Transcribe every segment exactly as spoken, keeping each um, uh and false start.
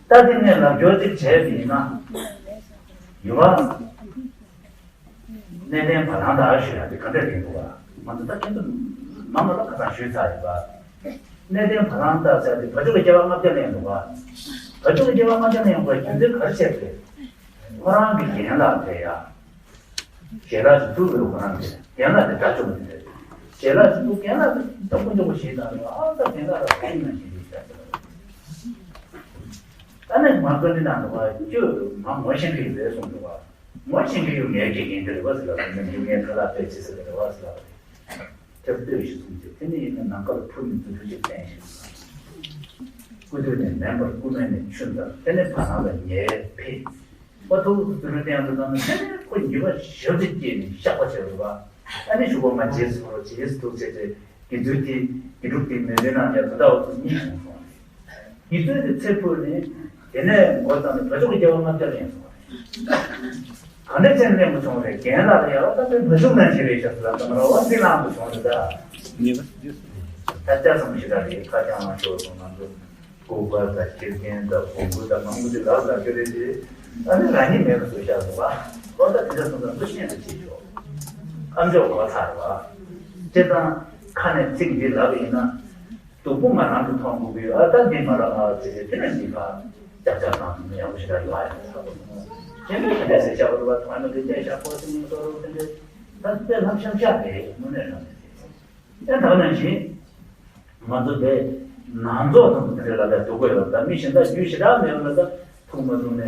ད་དེ་ནས་ལབ་སྐྱོར་ཅིག་བྱས་པ་ཡིན་ན། ཡུལ་བ། གནས་བརྟན་བ་ལང་དར་ཞུ་ཡ་དེ་ག་འདྲ་ཡིན་འདུག་བ། ང་ཚོ་ད་ཁྱེད་ཚོ་མ་མ་ལ་ཁ་སང་ཞུས་ཚར་ཡོད་པ། གནས་བརྟན་བ་ལང་དར་ཟེར་ཏེ་བ་ཕྱུགས་ཀྱི་སྐྱེ་བ་ལྔ་བརྒྱ་ལེན་འདུག་བ། བ་ཕྱུགས་ཀྱི་སྐྱེ་བ་ལྔ་བརྒྱ་ལེན་དགོས་རྒྱུ་མཚན་ག་རེ་བྱས་ཏེ། ཁོ་རང་གི་རྒན་ལགས་དེ་ཡ། ཞལ་ལག་ཅིག་བཙུགས་ཡོད་ཁོ་རང་གིས། རྒན་ལགས་དེ་དགྲ་བཅོམ་གྱི་རེད། ཞལ་ལག་ཅིག་བཙུགས། རྒན་ལགས་དེ་ད་དཀོན་མཆོག་གི་ཞིག་དང་རེད། ཨ་ད་རྒན་ལགས་ལ་ཁོང་ན་ཞིག་རེད་ཤག་ཟེར། ཨ་ནི་མ་བཀའ་འདྲི་གནང་འདུག་བ། ཁྱོད་མ་ངོ་ཤེས་ཀྱི་ཡོད་རེད་གསུངས་འདུག་བ། ངོ་ཤེས་ཀྱི་ཡོད། ངའི་དགེ་རྒན་དེ་རེད་བ་ཟེར་ལབ་པ་ནི། ངའི་ཁ་ལག་དཔེ་ཆེ་ཟེར་གི་རེད་བ་ཟེར་ལབ་པ་རེད། ཁྱབ་ལྟོས་ཤིག་གསུངས་ཏེ། དེ་ནི་ཡིན་ན་ནམ་མཁའ་ལ་འཕུར་ནས་རྫུ་འཕྲུལ་ཅིག་བསྟན་ཞིང་། སྐུ་དུས་ནས་མེ་འབར། སྐུ་སྨད་ནས་ཆུ་འདར། དེ་ནས་བ་ལང་ལ་ཉེ་བས་ཕེབས། ཨོ་ཐུག་ཏུ་རུ་བསྟན་དུ་བཏང་ན། དེ་ནས་ཁོ་འགྱོད་པ་ཞེ་པོ་ཅིག་སྐྱེས་ནས་བཤགས་པ་བྱས་པ་རེད་པ། ཨ་ནི་ཞུ་བ་མ་རྗེས་སུ་རོ་རྗེས་སུ་ཐུགས་བྱས་ཏེ། དགེ་ཚུལ་དེ་དགེ་ཕྲུག་དེ་མེ་ལེན་ན་ཡ་ད་ལྟ་འུ་ཚོ་གཉིད་བྱུང་སོང་། དགེ་ཚུལ་དེ་ཚེ་འཕོས་ནས། དེ་ནས་འགོ་བརྩམས་ནས་བ་ཕྱུགས་ཀྱི་སྐྱེ་བ་ལྔ་བརྒྱ་ལེན་སོང་། ག་འདྲ་ཅན་ལེན་དགོས་བྱུང་རེད། རྒན་ལགས་ལ་ཡ་ད་དཔེ་བ་ཕྱུགས་ནང་བཞིན་རེད་ཤག་ཟེར་ལབ་ཙང་ར་བ་འདི་ལངས་དགོས་བྱུང་རེད་ད། ངེས་པ་ཡོད། ད་ལྕགས་ཟམ་ཞིག་ར་རེད། ཁ་བྱང་ལ་ཤོར་སོང་ང་ཚོ། སྐུ་པར་དང་ཁྱི་རྒན་དང་གོང་བུ་དང་མང་པོ་ཅིག་ལག་ལ་ཁྱེར་རེད་དེ། ཨ་ནི་རང་ཉིད་མེད་པ་བཟོས་བཞག་འདུག་བ། ཨོ་ད་དེ་འདྲ་སོང་ཙང་འདི་ཤེས་ན་ཅིག་ཤོག་ཨ་མཆོག་གོ་ཚར་བ། སྤྱིར་བཏང་ཁ་ནས་ཚིག་འདི་ལབ་ཡིན་ན། སྡུག་པོ་ང་རང་གིས་མཐོང་དགོས་ཀྱི་ཡོད། ཨ་ད་འདི་མ་ལབ་ཨ་ཟེར་ཏེ། དེ་ནས་འདི་ཕར་ཅག་ཅག་བཏང་ཐུབ་ན་ཡག་པོ་ཞེ་དྲག་ཡོད་ཨ་ཡ་ཚ་པོ་སོང་། དེ་འདྲ་དེ་འདྲ་ཟེར་བྱ་བ་རུ་བ་ཐོག་མ་དེ་འདྲ་བཤད་ཤག་པོ་ཟེར་ནས་སོ་རུ་དེ་འདྲ་ད་དཔེ་ལྷབ་ཤབ་ཤག་རེད། དངོས་གནས་དྲང་གནས་ཟེར། ཡང་ད་ག་ནང་བཞིན་ང་ཚོ་དེ་ནང་ཚོགས་ཐོག་ཏུ་དེ་འདྲ་ལབ་ཡ་སྡུག་པོ་ཡོད་ལ། ད་མི་གཞན་དག་རྒྱུས་ཞེ་དྲག་མེད་པ་ལ་ད་ཐུག་མ་ཐུག་ནས་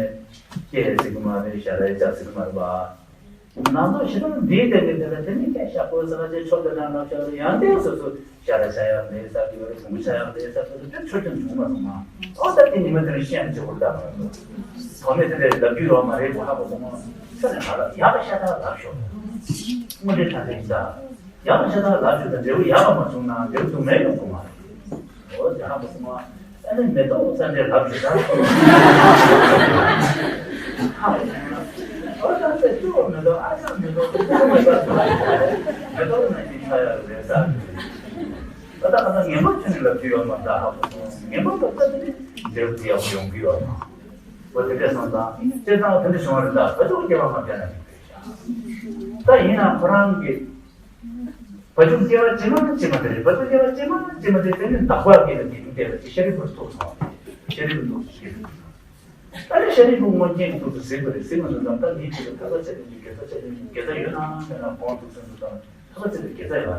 སྐད་ཟེར་གི་མ་རེད། ཞལ་རས་བཅག་ཟེར་གི་མ་རེད་པ། ནང་ཚོགས་ཞེ་དྲག་འདིའི་སྟེང་གི་དེ་ལ་དེ་ནི་སྐད་ཤག་པོ་ཟེར་བ་ཅེ་ཆོག་དེ་དྲང་ལབ་ཤག་རེད། ཡང་དེ་སོ་སོ་ཞལ་རས་བཅག་ཡག་མེད་ཟེར་གི་ཡོད་རེད། བོང་བུ་བཅག་ཡག་མེད་ཟེར་གི་ཡོད་རེད། དེ་ཆོག་ཀྱང་བྱུང་མ་སོང་ང་། ཨོ་ད་དེ་ཉི་མ་དེ་རིང་ཤེས་ཡང་ཆེ་བོར་ལྟ་མ་རེད། དོ་མེད་དེ་འདྲའི་ལབ་རྒྱུ་ཡོད་མ་རེད་གོ། ཧ་གོ་སོང་ང་། ཁྱོད་ནས་ང་ལ་ཡག་པ་ཤ་སྟག་ལབ་ཤོག་དངོས་འབྲེལ་ཐ་དད་ཡིན་ད། ཡག་པ་ཤ་སྟག་ལབ་ཤོག་ད་འབྲས་བུ་ཡག་པ་མ་བྱུང་ན་འབྲས་བུ་སྡུག་བསྔལ་ཡོང་གི་མ་རེད། འོ་དེ་ཧ་གོ་སོང་ང་། ཨ་ནི་མེ་ཏོག་ས་འདྲའི་ལབ་ཤོག་ད། ཧ་གོ་སོང་ང་། འོ་ད་ཚེ་སྐྱོ་བོ་མེ་ཏོག་ཨ་ཅག་མེ་ཏོག་ཁོ་མེད་པ་མེ་ཏོག་ནང་བཞིན་ཆགས་ཡག་རེད་ས། ད་ལྟ་ང་ཚོ་ངན་པ་ཁྱོན་ནས་ལབ་རྒྱུ་ཡོད་མ་རེད། ཧ་གོ་སོང་། ངན་པ་ལབ་ཚར་དེ་ནི་འབྲས་བུ་དེ་ཡག་པོ་ཡོང་གི་ཡོད་མ་རེད། འོ་དེ་འདྲ་སོང་ཙང་སྤྱིར་བཏང་དེ་འདྲ་བྱུང་བ་རེད། ད་བ་ཕྱུགས་སྐྱེ་བ་ལྔ་བརྒྱ་ན་ཡིན་པས་ཤག་ད་ཡིན་ན་ཁོ་རང་གི་བ་ཕྱུགས་སྐྱེ་བ་ཇི་མ་ཇི་མ་དེ་རེད། བ་ཕྱུགས་སྐྱེ་བ་ཇི་མ་ཇི་མ་དེ་དེ་ནི་བདག་པོ་སྐྱེ་ལ་དེ་ཡིན་དེ་ལ་ཅི་ཤཱ་རིའི་བུར་ཐུག་སོང་། ཤཱ་རིའི་བུ་ཐུག་སོང་། ཤཱ་རིའི་བུ་ད་ནི་ཤཱ་རིའི་བུ་སྔོན་སྐྱེས་ཐུག་ཏུ་གཟིགས་པ་རེད། གཟིགས་མ་ཐུབ་ཙང་ད་ངའི་ཕྱི་ལ་ཐར་པ་ཆ་ལེན་དགེ་རྩ་ཆ་ལེན་དགེ་རྩ་ཡོད་ན་མེད་ན་དགོངས་འདུག་སེམས་སུ་བཏང་། ཐུབ་པ་ཚེ་ལ་དགེ་རྩ་ཡོད་རེད།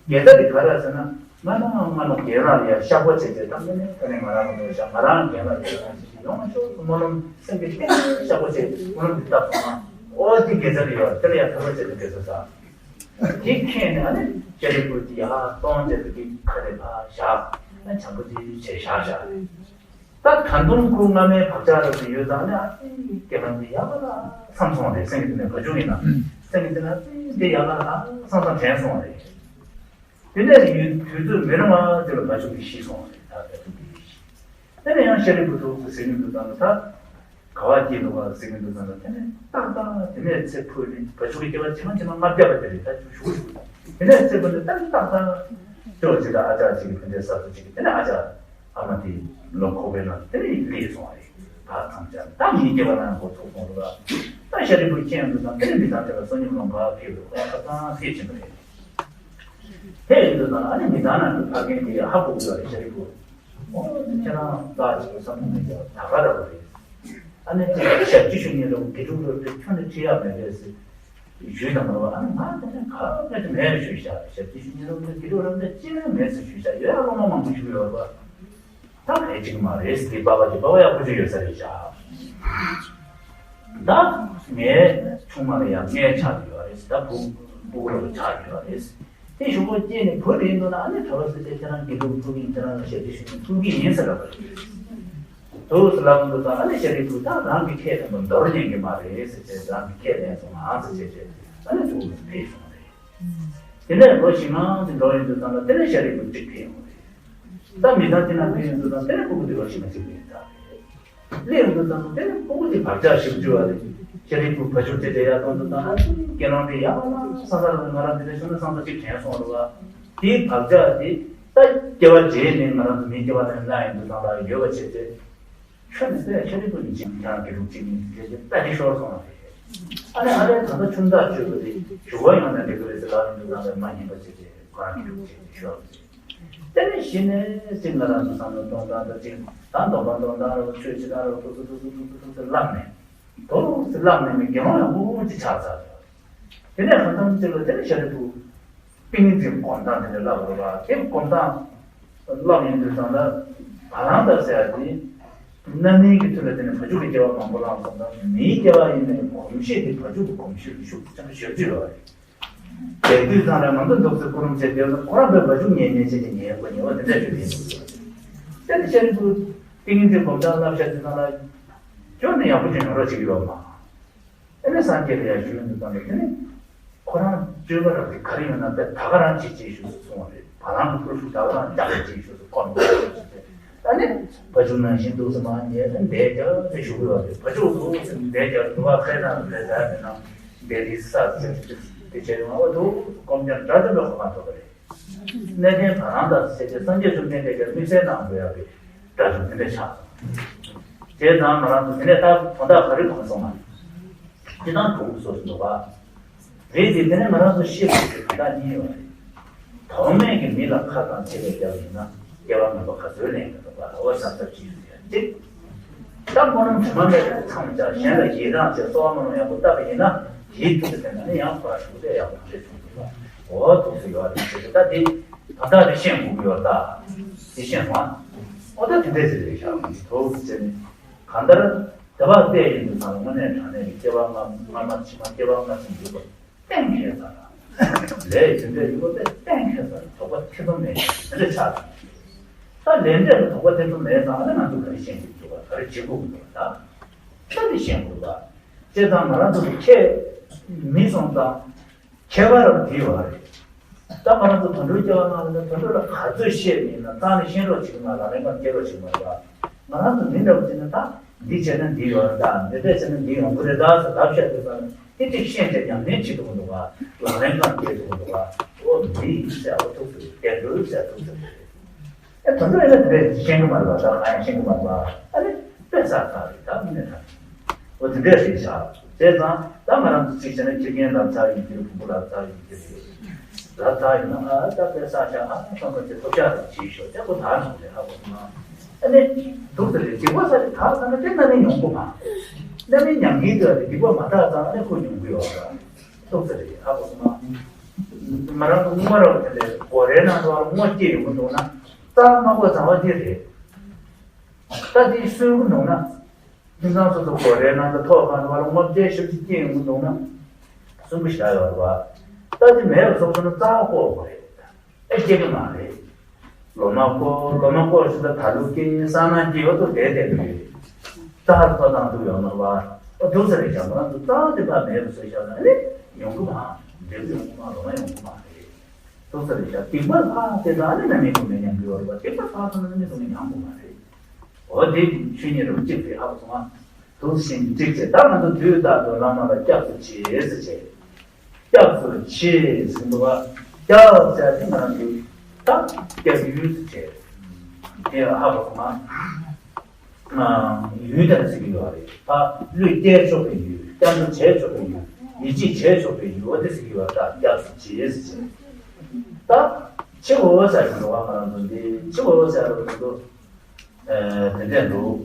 དགེ་རྩ་དེ་ག་རེ་ཟེར་ན། སྔ་ན་སྔ་ན་རྒན་ལགས་ལ་ཡ་བཤགས་པ་བྱས་བྱས། ད་དངོས་གནས་དངོས་གནས་ང་རང་ལ་མོས་ཤག་ང་རང་རྒན་ལགས་ལ་ཡ་ཡང་ཞིག་ཡོང་མ་ཤོག་སྨོན་ལམ་སེམས་ཀྱི་གཏིང་ནས་བཤགས་པ་བྱས་སྨོན་ལམ་འདི་བཏབ་སོང་ང་། ཨོ་དེ་དགེ་རྩ་དེ་ཡོད་རེད། དེ་ལ་ཡ་ཐུབ་པ་ཚེ་ལ་དགེ་རྩ་ཟེར། དེ་མཁྱེན་ནས་ཨ་ནི་ཤཱ་རིའི་བུ་དེ་ཡར་གཏོང་བྱས་ཏེ་དེ་ཁ་རེ་ཕར་བཞག་ཨ་བྱམས་པོ་དེ་བྱས་བཞག་བཞག་ད་ད་དུང་ཁོ་སྔ་མའི་བག་ཆགས་རབ་ཏུ་ཡོད་ཙང་ནི། ཨ་ཙི་སྐྱེ་ལམ་དེ་ཡག་པ་ལ་བསམ་སོང་རེད། སེམས་ཀྱི་དེ་ནས་བ་ཕྱུགས་ཡིན་ན་སེམས་ཀྱི་དེ་ནས་ཨ་ཙི་དེ་ཡག་པ་ལ་བསམ་བསམ་དྲན་སོང་རེད། དེ་ནས་ཡུན་དུས་ཚོད་མི་རིང་བ་དེ་ལ་བ་ཕྱུགས་དེ་ཤི་སོང་རེད། ད་བ་ཕྱུགས་དེ་ཤི། དེ་ནས་ཡང་ཤཱ་རིའི་བུ་ཐུག་ཏུ་གཟིགས་ནས་འདུག་ཙང་ད་ག་བ་སྐྱེས་འདུག་ག་གཟིགས་ནས་འདུག་ཙང་ད་དེ་ནས་ཏག་ཏག་དེ་ནས་ཚེ་འཕོས་ནས་བ་ཕྱུགས་ཀྱི་སྐྱེ་བ་ཇི་མ་ཇི་མ་ལྔ་བརྒྱ་པ་དེ་རེད། ད་ཅུང་ཞུ་ཞུ་དེ་ནས་ཚེ་འཕོས་ནས་ཏག་ཏག་ཏག་ཅོག་ཅིག་ད་ཨ་ཅག་ཅིག་གི་ཕན་བདེ་ས་ཚུགས་ཅིག་གི་དེ་ནས་ཨ་ཅག་ཨ་མ་དེ་ལོ་ཁོག་པའི་ནང་དེ་ནས་སླེབས་སོང་བ་རེད། ད་ཐམས་ཅད་ད་མི་སྐྱེ་བ་ན་འགོ་ཚུགས་སོང་རེད་བ། ད་ཤཱ་རིའི་བུ་མཁྱེན་འདུག་ཙང་དེ་ནས་མི་ཚང་དེ་ལ་བསོད་སྙོམས་ལོངས་སྤྱོད་ཕེབས་རེད། ཁ་སང་ཕེབས་ཕྱིན་པ་རེད། དེ་ཡིན་དུས་ཙང་ཨ་ནི་མི་ཚང་ནང་གི་ཕ་རྒན་དེ་ཧ་གོ་གི་ཡོད་རེད། ཤཱ་རིའི་བུ། ཨོ་ཁྱེད་རང་ལྟ་ཅིག་བསམ་བློ་མི་འཁྱེར་བ་ད་ག་རེད་པ་རེད། ཨ་ནི་ཅིག་ཞབས་ཕྱི་ཞུ་མཁན་རེད་བ། དགེ་ཕྲུག་རེད་བ། ཁྱོན་ནས་ཁྲིད་ཡག་མེད་པས་ཟེར་ཞུས་དང་མ་རེད་བ། ཨ་ནི་ང་དེ་འདྲ་ག་རེ་ཅིག་མེད་ཞུས་ཤག་ཞབས་ཕྱི་ཞུ་མཁན་རེད་བ། དགེ་ཕྲུག་རེད་བ། ཅི་ཡང་མེད་ཟེར་ཞུས་ཤག་ཡོད་ཡ་སློབ་མ་མང་པོ་ཞིག་ཡོད་རེད་བ། ད་ག་ཡེ་ཅིག་མ་རེད་ཟེར། དེ་པ་ཕ་གི་པ་ཕ་ཡག་པོ་ཅིག་ཡོད་ས་རེད་ཤག་ད་ངའི་ཆུང་མ་ལ་ཡང་ངའི་ཆགས་ཀྱི་ཡོད་རེད། ད་བུ་སྤུ་གུ་ལ་ཆགས་ཀྱི་ཡོད་རེད། དེ་གཞུག་གུ་སྐྱེས་ནས་བུ་རེད་འདུག་ན་ཨ་ནི་གྲྭ་པ་ཟེར་ཏེ་ཁྱེད་རང་དགེ་ཕྲུག་ཐུག་གིན་ཁྱེད་རང་ལ་ཞབས་ཕྱི་ཞུ་གིན་ཐུག་གི་ཡིན་ཟེར་ལབ་པ་རེད། དུས་སུ་ལབ་འདུག་ད་ཨ་ནི་ཤཱ་རིའི་བུ་ད་རང་གི་ཁས་ལེན་པ་འདོར་ཉན་གི་མ་རེད་ཟེར་བྱས། རང་གི་ཁས་ལེན་སོང་ང་ཟེར་བྱས་བྱས་ཨ་ནི་དུས་སུ་ཕེབས་སོང་རེད། དེ་ནས་ལོ་བཞི་ལྔ་ཙམ་འགྲོ་ཡོང་དུས་ཙམ་ལ་དེ་ནས་ཤཱ་རིའི་བུ་གཅིག་ཕེབས་ཡོང་རེད། ད་མི་ཚང་དེ་ན་ཕེབས་ཡོང་དུས་ཙམ་དེ་ནས་སྤུ་གུ་དེ་ལོ་བཞི་ལྔ་ཅིག་ཡིན་ད་རེད། སླེབས་ཡོང་དུས་ཙམ་དེ་ནས་སྤུ་གུ་དེ་བག་ཆགས་ཞིབ་འཇུག་བ་རེད། ཤཱ་རིའི་བུ་ཕ་ཕྱུགས་དེ་དེ་ཡར་གཏོང་དུས་ཙམ་ཨ་ཙི་སྐྱེ་ལོང་དེ་ཡག་པ་ལ་བསམ་ས་རེད། ང་རང་དེ་འདྲ་བྱུང་ན་བསམ་ས་ཅིག་དྲན་སོང་རེད་བ། དེའི་བག་ཆགས་དེ་ད་སྐྱེ་བ་རྗེས་ནས་ང་རང་ཚོ་མིའི་སྐྱེ་བ་ལེན་གནང་ཡོང་དུས་ཙམ་ལ་ཡོད་པ་བྱས་ཏེ། ཁྱོད་ནི་དཔེ་ཤ་རི་པོ་ནི་ཅིག་ཁྱེད་རང་དགེ་ལུགས་གཅིག་ཡིན་ཟེར་ཏེ་ད་དེ་ཤོར་སོང་བ་རེད། ཨ་ནི་ཨ་རེ་ད་ལྟ་ཆུང་བདག་བཅོས་པ་དེ་ཞུ་བ་ཡོང་ན་འགྲིག་གི་རེད་ཟེར་ལབ་ཡོང་དུས་ད་ལྟ་མ་ཉན་པ་ཅིག་དེ་ཁོ་རང་དགེ་ལུགས་གཅིག་དེ་ཤོར་ཟེར། དེ་ནས་གཞི་ནས་གཅིག་ང་རང་ཚོ་བསམ་བློ་གཏོང་སྟངས་དང་གཅིག་ད་འདོན་པ་འདོན་སྟངས་རེད་ཆོས་བྱེད་སྟངས་རེད་ཐུག་ཐུག་ཐུག་ཐུག་ཐུག་ཐུག་ཐུག་ལབ་ནས་ཐུག་ཐུག་ལབ་ནས་ནི་དགེ་སློང་ཡང་མང་པོ་ཅིག་ཆགས་ཚར་སོང་། དེ་ནས་གང་འཚམ་ཅིག་ལ་དེ་ནས་ཤ་རི་པོ། ཏིང་ངེ་འཛིན་སྒོམ་སྟངས་དེ་འདྲ་བསླབ་དགོས་པ་དེ་སྒོམ་སྟངས་བསླབ་ཡོང་དུས་ཙང་ལ་བ་ལང་དང་ཟེར་ཡ་དེ་སྣ་ནས་ཀྱི་ཚུལ་ལ་བརྟེན་ནས་བ་ཕྱུགས་ཀྱི་སྐྱེ་བ་མང་པོ་བླངས་སོང་ཙང་མིའི་སྐྱེ་བ་ཡིན་ནའི་གོམས་གཤིས་དེ་བ་ཕྱུགས་ཀྱི་གོམས་གཤིས་ལ་ཤུགས་ཆེན་པོ་ཞེ་པོ་ཅིག་ཡོད་རེད། དེ་དུས་ཙང་ལ་ང་ཚོ་འདུག་སེ་སྐུ་རིམ་བྱེད་དུས་ཁོ་རང་བོད་བ་ཕྱུགས་ཉན་ཉན་བྱེད་ཀྱི་ཉན་དགོས་ཉན་པ་དེ་འདྲ་ཞིག་ཡིན་འདུག་དེ་ནི་ཤ་རི་པོ་ཏིང་ངེ་འཛིན་སྒོམ་སྟངས་བསླབ་བྱ་དེ་ཙང་ལ་ཁྱོན་ནས་ཡག་པོ་ཅིག་ཡོང་རོགས་བྱེད་ཀྱི་ཡོད་མ། ཨ་ནི་སངས་རྒྱས་ལ་ཡང་ཞུས་འདུག་དང་དེ་ནི་ཁོ་རང་སྤྱོད་པ་རབ་དེ་ག་རེ་ཡོད་ན་དེ་ད་ག་རང་བྱེད་ཅེས་ཞུས་སུ་སོང་བ་རེད། བ་ལང་གི་སྐུ་ཤུགས་ད་ག་རང་རྒྱག་རེ་ཅེས་ཞུས་སུ་ཁོ་མི་ཁོ་ཞུས་ཏེ་ཨ་ནི་བ་ཕྱུགས་ནང་བཞིན་འདུག་སེ་མ་ཉལ་ནས་འདས་རྒྱག་རེ་ཞུ་དགོས་པ་རེད། བ་ཕྱུགས་འདུག་སེ་འདས་རྒྱག་འདུག་བ་ཁའི་ནང་ལ་འདས་རྒྱག་དེ་ནང་འདས་རིས་ས་ཟེར་དེ་བྱས་ཡོང་བ་འདུག་སྐོམ་ཀྱང་དགྲ་འདོད་པའི་ཁོ་མ་ཐོབ་པ་རེད། གནས་བརྟན་བ་ལང་དང་ཟེར་ཏེ་སངས་རྒྱས་བཅོམ་ལྡན་འདས་ཀྱི་དམིགས་བསལ་གནང་དགོས་ཡག་གི་དགྲ་བཅོམ་དེ་འདྲ་ཆགས་སོང་། བྱས་ཙང་ང་རང་ཚོ་དེ་ནས་ད་དོན་དག་ག་རེ་མཐོང་སོང་ང་། སྤྱི་བཏང་གྲུང་སོ་སོ་འདུག་བ། རེད་དེ་དེ་ནས་ང་རང་ཚོ་ཤེས་དགོས་ཀྱི་དོན་དག་གཉིས་ཡོད་རེད། དོན་མེད་ཀྱི་མི་ལ་ཁ་དང་ལྕེ་ལས་རྒྱབ་ཡིན་ན་སྐྱེ་བ་ངན་པ་ག་ཚོད་ལེན་གྱི་འདུག་བ་འོ་བསམ་ཐབས་ཅིག་ཡོད་ཡ་གཅིག་ད་སྨོན་ལམ་དྲི་མ་མེད་པའི་མཚམས་སྦྱར་གཞན་ལ་ཡིད་རངས་བྱས་གསོལ་བ་སྨོན་ལམ་ཡག་པོ་བཏབ་པ་ཡིན་ན་དེའི་མཐུ་དེ་ལྡན་ན་ནི་ཡང་ཁོ་རང་ཞུགས་ཚད་ཡག་པོ་ག་འདྲས་བྱུང་འདུག་བ། འོ་ཐུགས་སུ་ཡོད་རེད་ཟེར་ཏེ་ད་དེ་ད་ལྟ་དེ་ཤེས་དགོས་ཀྱི་ཡོད་ད། དེ་ཤེས་སོང་ཨ། འོ་ད་དེ་འདྲས་ཟེར་རེད་ཤག་ཐུགས་སུ་ཆེ་ནི་གང་ལྟར་དེ་བ་བལྟས་ཡིན་དུས་ཙང་དངོས་གནས་དྲང་གནས་ཀྱི་སྐྱེ་བ་སྔ་སྔ་མ་ཕྱི་མ་སྐྱེ་བ་སྔ་ཕྱི་འདུག་པ། གཏན་འཁེལ་ཚར། ལས་ཡིན་འདྲ་ཡིན་པ་དེ་གཏན་འཁེལ་ཚར་དོགས་པ་ཐེ་ཚོམ་མེད་དེ་འདྲ་ཆགས་སོང་། ད་ལས་འབྲས་ལ་དོགས་པ་ཐེ་ཚོམ་མེད་ཙང་ཨ་ནི་ང་ཚོ་ག་རེ་ཤེས་ཀྱི་འདུག་ག་ག་རེ་བྱེད་དགོས་ཀྱི་འདུག་ག་ད་ད་འདི་ཤེས་དགོས་པ། བྱས་ཙང་ང་རང་ཚོ་གི་ཁྱད་མི་སོང་ཙང་ཁྱད་པར་རང་དེ་ཡོད་རེད། ད་ང་རང་ཚོ་དུད་འགྲོའི་སྐྱེ་བ་སྔ་ལ་ད་དུད་འགྲོ་ལ་ག་ཚོད་བཤད་མིན་ན་རྩ་ནས་ཤེས་རོགས་བྱེད་ཀྱི་མ་རེད། ལག་ལེན་ཁང་སྐྱེལ་རོགས་བྱེད་ཀྱི་མ་རེད་པ། ང་རང་ཚོ་མི་འདྲ་བོ་བྱས་ན་ད། འདི་བྱས་ན་འདི་ཡོང་རེད་ད། འདི་འདྲ་བྱས་ན་འདི་ཡོང་གི་རེད་ད་ཟེར་ལབ་བཤད་དུས་ཙང་ནས་དེ་གཅིག་ཤེས་བྱས་ཉམས་ལེན་བྱེད་ཐུབ་ཀྱི་འདུག་ག་ལག་ལེན་ཁང་སྐྱེལ་ཐུབ་ཀྱི་འདུག་ག་འོ་འདི་ཡིན་ཟེར་འོ་ཐུག་ཐུབ་བདེ་འགྲོ་ཟེར་ཐུག་ཐུབ་ཨེ་དོན་དུ་ཨེ་ན་དེ་འདྲ་ཤེས་ཀྱི་མ་རེད་པ། ད་གང་ཡང་ཤེས་ཀྱི་མ་རེད་པ། ཨ་ནི་དཔེ་ཚར་ཚར་རེད་ད་མི་ནས་ད་འོ་དེ་འདྲ་རེད་ཤག་བྱས་ཙང་ད་ང་རང་ཚོ་གཅིག་བྱས་ན་ཁྱི་རྒན་ལབ་ཚར་ཡིན་གྱི་རེད། བུ་མོ་ལབ་ཚར་ཡིན་གྱི་རེད། ལབ་ཚར་ཡིན་ན་ཨ་ད་དཔེ་ཚར་ཤག་ཨ་ནི་ཚང་མ་ཚེ་ཐོབ་ཤག་རེད་བྱེད་ཤོག་ཅེས་ཁོ་ད་ནང་རེད་ཧ་གོ་སོང་ན། ཨ་ནི། འདུག་ཟེར་རེད། སྡིག་པ་ས་རེད་དག་ས་ན་དེ་རྣམ་སྨིན་ཡོང་གི་མ་རེད། རྣམ་སྨིན་ཉམས་ཀྱིན་འདུག་རེད། སྡིག་པ་མ་དག་ཙང་ཨ་ནི་ཁོ་ཡོང་གི་ཡོད་རེད། འདུག་ཟེར་རེད་ཧ་གོ་སོང་ང་། ང་རང་ཚོ་སྔོན་མ་ར་བ་དེ་འདྲའི་སྒོ་རའི་ནང་དུ་བ་ལ་སྔོ་སྐྱེས་ཡོང་གི་འདུག་ན། རྩྭ་མ་བརྐོས་ཙང་བ་དེ་རེད། ད་དེ་སོན་གི་འདུག་ན། ཁྱིམ་ཚང་སོ་སོ་སྒོ་རའི་ནང་དུ་ཐོག་ཁང་དུ་བ་ལ་སྔོ་སྐྱེས་ཞིབ་ཅིག་སྐྱེས་ཡོང་གི་འདུག་ན། སོན་གི་བཞག་ཡོད་རེད་བ། ད་དེ་མེད་པ་སོང་སོང་ན་རྩྭ་བརྐོ་དགོས་རེད། ཨེ་སྐྱེ་གི་མ་རེད། ལོ་མ་བརྐོ་ལོ་མ་བརྐོ་ཞིག་ལ་ད་ལུག་སྐྱེ་ས་ན་སྐྱེ་ཡོད་དོ་བསྡད་བསྡད་རེད། རྩྭ་ཐོ་བཏང་འདུག་ཡོད་མ་བ། ཨོ་འདུག་ས་རེད་ཀྱང་ང་ཚོ་རྩྭ་དེ་ཕར་མེད་པ་བཟོས་བཞག་ན་ཨ་ནི་ཡོང་གི་མ། འབྲས་བུ་ཡོང་གི་མ་ལོ་མ་ཡོང་གི་མ་རེད། འདུག་ས་རེད་ཀྱང་སྡིག་པ་ཕར་དེ་དང་ཨ་ནི་རྣམ་སྨིན་སྡུག་བསྔལ་མྱང་གི་ཡོད་རེད་པ། སྡིག་པ་ཕར་སོང་ན་རྣམ་སྨིན་སྡུག་བསྔལ་མྱང་དགོས་མ་རེད། འོ་དེ་ཆོས་ཉིད་རུ་གཅིག་རེད་ཧ་གོ་སོང་ང་། དུ་ཞིང་འགྲིག་ཅེས་ད་ང་ཚོ་དུས་རྟག་ཏུ་བླ་མ་ལ་སྐྱབས་སུ་མཆི་ཟེར་བྱས། སྐྱབས་སུ་མཆི་ཟེར་འདུག་བ། སྐྱབས་ཟེར་དེ་ང་ཚོ་ད་སྐྱབས་ཡུལ་ཟེར་བྱས། དེ་ཧ་གོ་སོང་ང་། ཡུལ་དང་ཟེར་གྱི་ཡོད་རེད། ད་བློས་བཀལ་ཆོག་པའི་ཡུལ། སྐྱབས་འགྲོ་བྱས་ཆོག་པའི་ཡུལ། ཡིད་ཆེས་བྱས་ཆོག་པའི་ཡུལ་དེ་ཟེར་གྱི་ཡོད་རེད། ད་སྐྱབས་སུ་མཆི་ཟེར་བྱས། ད་མཆི་འོ་ཟེར་གྱི་འདུག་བ། ང་རང་ཚོ་འདི་མཆི་འོ་ཟེར་རོ་འདུག་དེ་འདྲས་འདུག་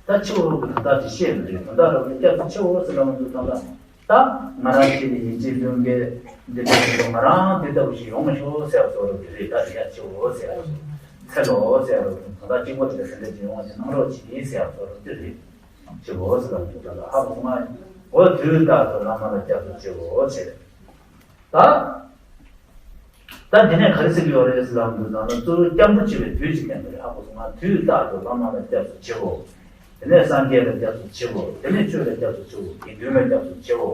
ད་ཕྱི་འོག་གི་དོན་དག་ཅིག་བཤད་ནི་རེད། དོན་དག་རབ་ཏུ་སྐྱབས་སུ་མཆི་འོ་ཟེར་ལབ་འདུག་ད་ལྟ་ད་ང་རང་ཅིག་ནི་ཡིན་གཅིག་མཐུན་གྱི་འདི་འདྲ་ཞིག་ང་རང་དེ་ལྟ་བུ་ཞིག་ཡོང་མ་ཤོག་ཟེར་བ་ཚོ་རབ་ཏུ་རེད། ད་རེད་ཡ་མཆི་འོ་ཟེར་བ་ཚོ་ཚེ་ལོ་ཟེར་བ་ཚོ་དོན་དག་གཅིག་པོ་དེ་འདྲ་དེ་འདྲ་ཅིག་ཡོང་བ་དེ་གནང་རོགས་གྱིས་ཟེར་བ་ཚོ་རབ་ཏུ་རེད། མཆི་འོ་ཟེར་ལབ་འདུག་ད་ལྟ་ཧ་གོ་སོང་ང་། འོ་དུས་རྟག་ཏུ་བླ་མ་ལ་སྐྱབས་སུ་མཆི་འོ་ཟེར། ད། ད་འདི་ནས་ག་རེ་ཟེར་གྱི་ཡོད་རེད་ཟེར་ལབ་འདུག་ན་གཙོ་བོ་སྐྱབས་འགྲོ་བྱེད་པའི་དུས་ཅིག་བསྟན་པ་རེད། ཧ་གོ་སོང་ང་། དུས་རྟག་ཏུ་བླ་མ་ལ་སྐྱབས་སུ་མཆིའོ། དེ་ནས་སངས་རྒྱས་ལ་སྐྱབས་སུ་མཆིའོ། དེ་ནས་ཆོས་ལ་སྐྱབས་སུ་མཆིའོ། དགེ་འདུན་ལ་སྐྱབས་སུ་མཆིའོ།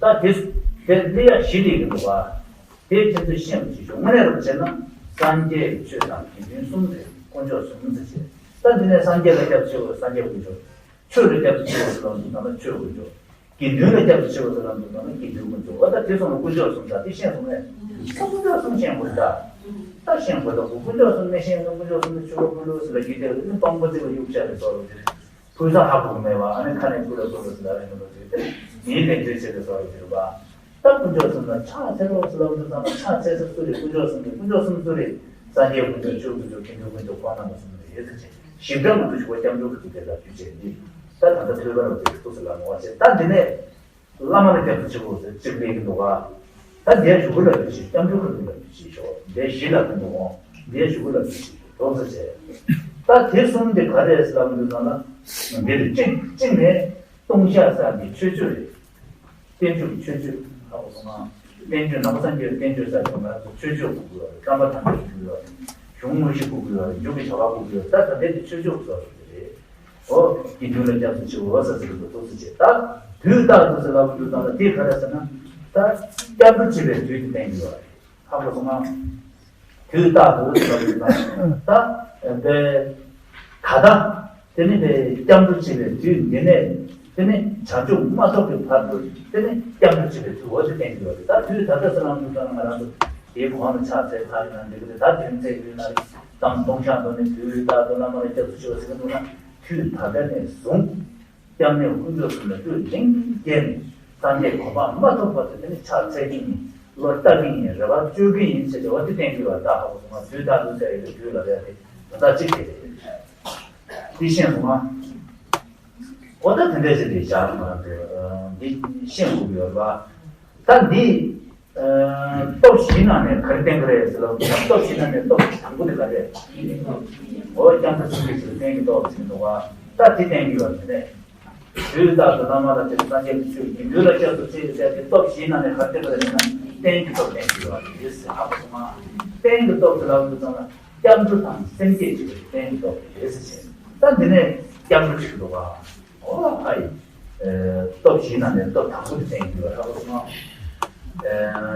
ད་དེ་དེ་སླེབས་ཡ་བཞི་སླེབས་ཀྱི་འདུག་བ། དེ་ཁྱེད་ཚོས་ཤེས་པ་ཅིག་ཞུ། དངོས་གནས་རབ་བྱས་ན་སངས་རྒྱས་ཆོས་དང་དགེ་འདུན་གསུམ་རེད། དཀོན་མཆོག་གསུམ་ཟེར་བྱས། ད་འདི་ནས་སངས་རྒྱས་ལ་སྐྱབས་སུ་མཆིའོ། སངས་རྒྱས་དཀོན་མཆོག་ཆོས་ལ་སྐྱབས་སུ་མཆིའོ་ཟེར་ལབ་འདུག་ན་ཆོས་དཀོན་མཆོག་དགེ་འདུན་ལ་སྐྱབས་སུ་མཆིའོ་ཟེར་ལབ་འདུག་ན་དགེ་འདུན་དཀོན་མཆོག་འོ་ད་དེ་གསུམ་ལ་དཀོན་མཆོག་གསུམ་ད་དེ་ཤེས་སོང་ངས། དཀོན་མཆོག་གསུམ་ཤེས་དགོས་རེད་ད། ད་ཤེས་དགོས་ད་གོ། དཀོན་མཆོག་གསུམ་ནི་ཤེས་ན་དཀོན་མཆོག་གསུམ་ནི་ཆུ་བོ་ཀུན་ལུགས་ཟེར་ལ་ཡིད་དེ་ནི་སྟོང་པ་རྩིག་པ་གཡུག་བྱ་རེད་སོགས་རེད། ཕུལ་ས་ཧ་གོ་མེད་པ་ཨ་ནི་ཁ་ནས་ཀུ་ལ་ཀུ་ལ་ཟེར་ལ་རེད་འདུག་ཟེར་ཏེ་ངའི་ལན་འདྲེན་བྱེད་དེ་སོགས་རེད་འདུག་པ། ད་དཀོན་མཆོག་གསུམ་ལ་ཕྱག་འཚལ་ལོ་ཟེར་ལ་འདུག་ཙང་ཕྱག་འཚལ་ས་སུ་རེད། དཀོན་མཆོག་གསུམ་རེད། དཀོན་མཆོག་གསུམ་སུ་རེད། སངས་རྒྱས་དཀོན་མཆོག་ཆོས་དཀོན་མཆོག་དགེ་འདུན་དཀོན་མཆོག་ཁོང་རྣམ་པ་གསུམ་རེད་ཟེར་བྱས་ཞིབ་ཕྲ་མ་གཏོགས་ཞུ་བ་སྐྱབས་འགྲོ་གི་ཐུགས་ཀྱི་ལ་རྒྱུ་བྱས་འདི། ད་ད་ལྟ་ཐོས་པ་རབ་ཏུ་ཐུགས་སུ་ལ་མོ་བ་བྱས་ད་འདི་ནས། བླ་མ་ལ་སྐྱབས་སུ་མཆིའོ་ཟེར་གཅིག་སླེབས་ཀྱི་འདུག་ག་ད་འདིར་གཞུག་གུ་ལ་འདུ་ཤེས་སྐྱབས་འགྲོ་ཁུར་གྱི་ལ་འདུ་ཤེས་ཤོག་འདིར་གཞི་ལ་འདུ་འོང་། འདིར་གཞུག་གུ་ལ་འདུ་ཤེས་ཤོག་འདོགས་ས་བྱས། ད་དེ་གསུམ་དེ་ག་རེ་ཟེར་ལབ་འདུག་ཙང་ན། འདིར་གཅིག་གཅིག་ནས་ལྟུང་བཤགས་ས་གི་ཆོས་སྤྱོད་རེད། བསྟན་བཅོས་ཀྱི་ཆོས་སྤྱོད་ཧ་གོ་སོང་ང་། བསྟན་བཅོས་ནང་པ་སངས་རྒྱས་བསྟན་བཅོས་ས་ཀྱི་ང་ཚོ་ཆོས་སྤྱོད་དགོས་ཀྱི་ཡོད་རེད། བསམ་པ་ཐམས་ཅད་དགོས་ཀྱི་ཡོད་རེད། གཞུང་དངོས་གཞི་དགོས་ཀྱི་ཡོད་རེད། མཇུག་གི་བྱ་བ་དགོས་ཀྱི་ཡོད་རེད། ད་ད་ལྟའི་དེ་ཆོས་སྤྱོད་སོགས་རེད། ཨོ། དགེ་འདུན་ལ་སྐྱབས་སུ་མཆིའོ་ཟེར་ཟེར་གྱི་འདུག་ཐུགས་སུ་ཆེ། ད་དུས་རྟག་ཏུ་ཟེར་ལབ་འདུག་ད་ལ་དེ་ག་རེ་ཟེར་ན། ད་སྐྱབས་འགྲོ་བྱེད་པའི་དུས་དེ་བསྟན་གྱི་ཡོད་རེད། ཧ་གོ་སོང་ང་། དུས་རྟག་ཏུ་ཟེར་ལབ་འདུག་ད་ལ་ད་ལྟ་དེ་ནི་དེ་སྐྱབས་འགྲོ་བྱེད་པའི་དུས་འདི་ནས་དེ་ནི་བྱང་ཆུབ་མ་ཐོབ་པའི་བར་དུ་དེ་ནི་སྐྱབས་འགྲོ་བྱེད་པའི་དུས་འོ་དེ་བསྟན་གྱི་ཡོད་རེད། ད་དུས་ད་ལྟ་ཟེར་ལབ་འདུག་ད་ལ་ང་རང་ཚོ་དེའི་གོང་ལ་ཕྱག་འཚལ་ཚར་ཡོད་ན་འགྲིག་གི་རེད། ད་དུས་ཚོད་ཡོད་ན་རེད། དང་ལྟུང་བཤགས་འདོན་ནས་དུས་རྟག་ཏུ་བླ་མ་ལ་སྐྱབས་སུ་མཆིའོ་ཟེར་གྱི་འདུག་ན། དུས་ད་ལྟ་ནས་བཟུང་། སྐྱབས་གནས་དཀོན་མཆོག་གསུམ་ལ་སྤྲོས་བྲལ་གྱིས་བསྐྱལ་ནས་སངས་རྒྱས་གོ་འཕང་མ་ཐོབ་བར་དུ་དེ་ནི་ཕྱག་འཚལ་གྱི་ཡིན། བློ་བཏབ་ཀྱི་ཡིན། རེ་བ་བཅོལ་གྱི་ཡིན་ཟེར་ཏེ་འོ་དེ་བསྟན་གྱི་ཡོད་ད་ཧ་གོ་སོང་ང་། དུས་རྟག་ཏུ་ཟེར་ཡོད་དུས་ལ་ཡ་དེ་ད་ལྟ་གཅིག་དེ་རེད། འདི་ཤེས་སོང་ང་། འོ་ད་དེ་འདྲས་ཟེར་ཏེ་བཞག་མ་རེད། འདི་ཤེས་དགོས་ཀྱི་ཡོད་རེད་པ། ད་འདི། སྟོབས་བཞིའི་ནང་ནས་ག་རེ་བསྟན་གྱི་རེད་ཟེར་ལབ་དུས་སྟོབས་བཞིའི་ནང་ནས་སྟོབས་དང་པོ་དེ་ག་རེ་རེད། འོ་སྐྱབས་འགྲོ་སེམས་བསྐྱེད་ཟེར་བསྟན་གྱི་སྟོབས་ཟེར་འདུག་ག་ད་དེ་བསྟན་གྱི་ཡོད་རེད་དེ། དུས་རྟག་ཏུ་བླ་མ་ལ་སྐྱབས་སུ་སངས་རྒྱས་ཀྱི་ཆོས་ཀྱི་ལུས་ལ་སྐྱབས་སུ་མཆི་ཟེར་ཏེ་སྟོབས་བཞིའི་ནང་ནས་ག་རེ་བསྟན་གྱི་རེད་ཟེར་ན་རྟེན་གྱི་སྟོབས་བསྟན་གྱི་ཡོད་རེད་ཟེར་ཧ་གོ་སོང་ང་། རྟེན་གྱི་སྟོབས་ཟེར་ལབ་དུས་ཙམ་ལ་སྐྱབས་འགྲོ་དང་སེམས་བསྐྱེད་ཀྱི་རྟེན་གྱི་སྟོབས་རེད་ཟེར་བྱས། ད་འདི་ནས་སྐྱབས་འགྲོ་བྱེད་ཀྱི་འདུག་ག་འོ་ཨ་ཡི། སྟོབས་བཞིའི་ནང་ནས་སྟོབས་དང་པོ་དེ་བསྟན་གྱི་ཡོད་རེད་ཧ་གོ་སོང་ང་།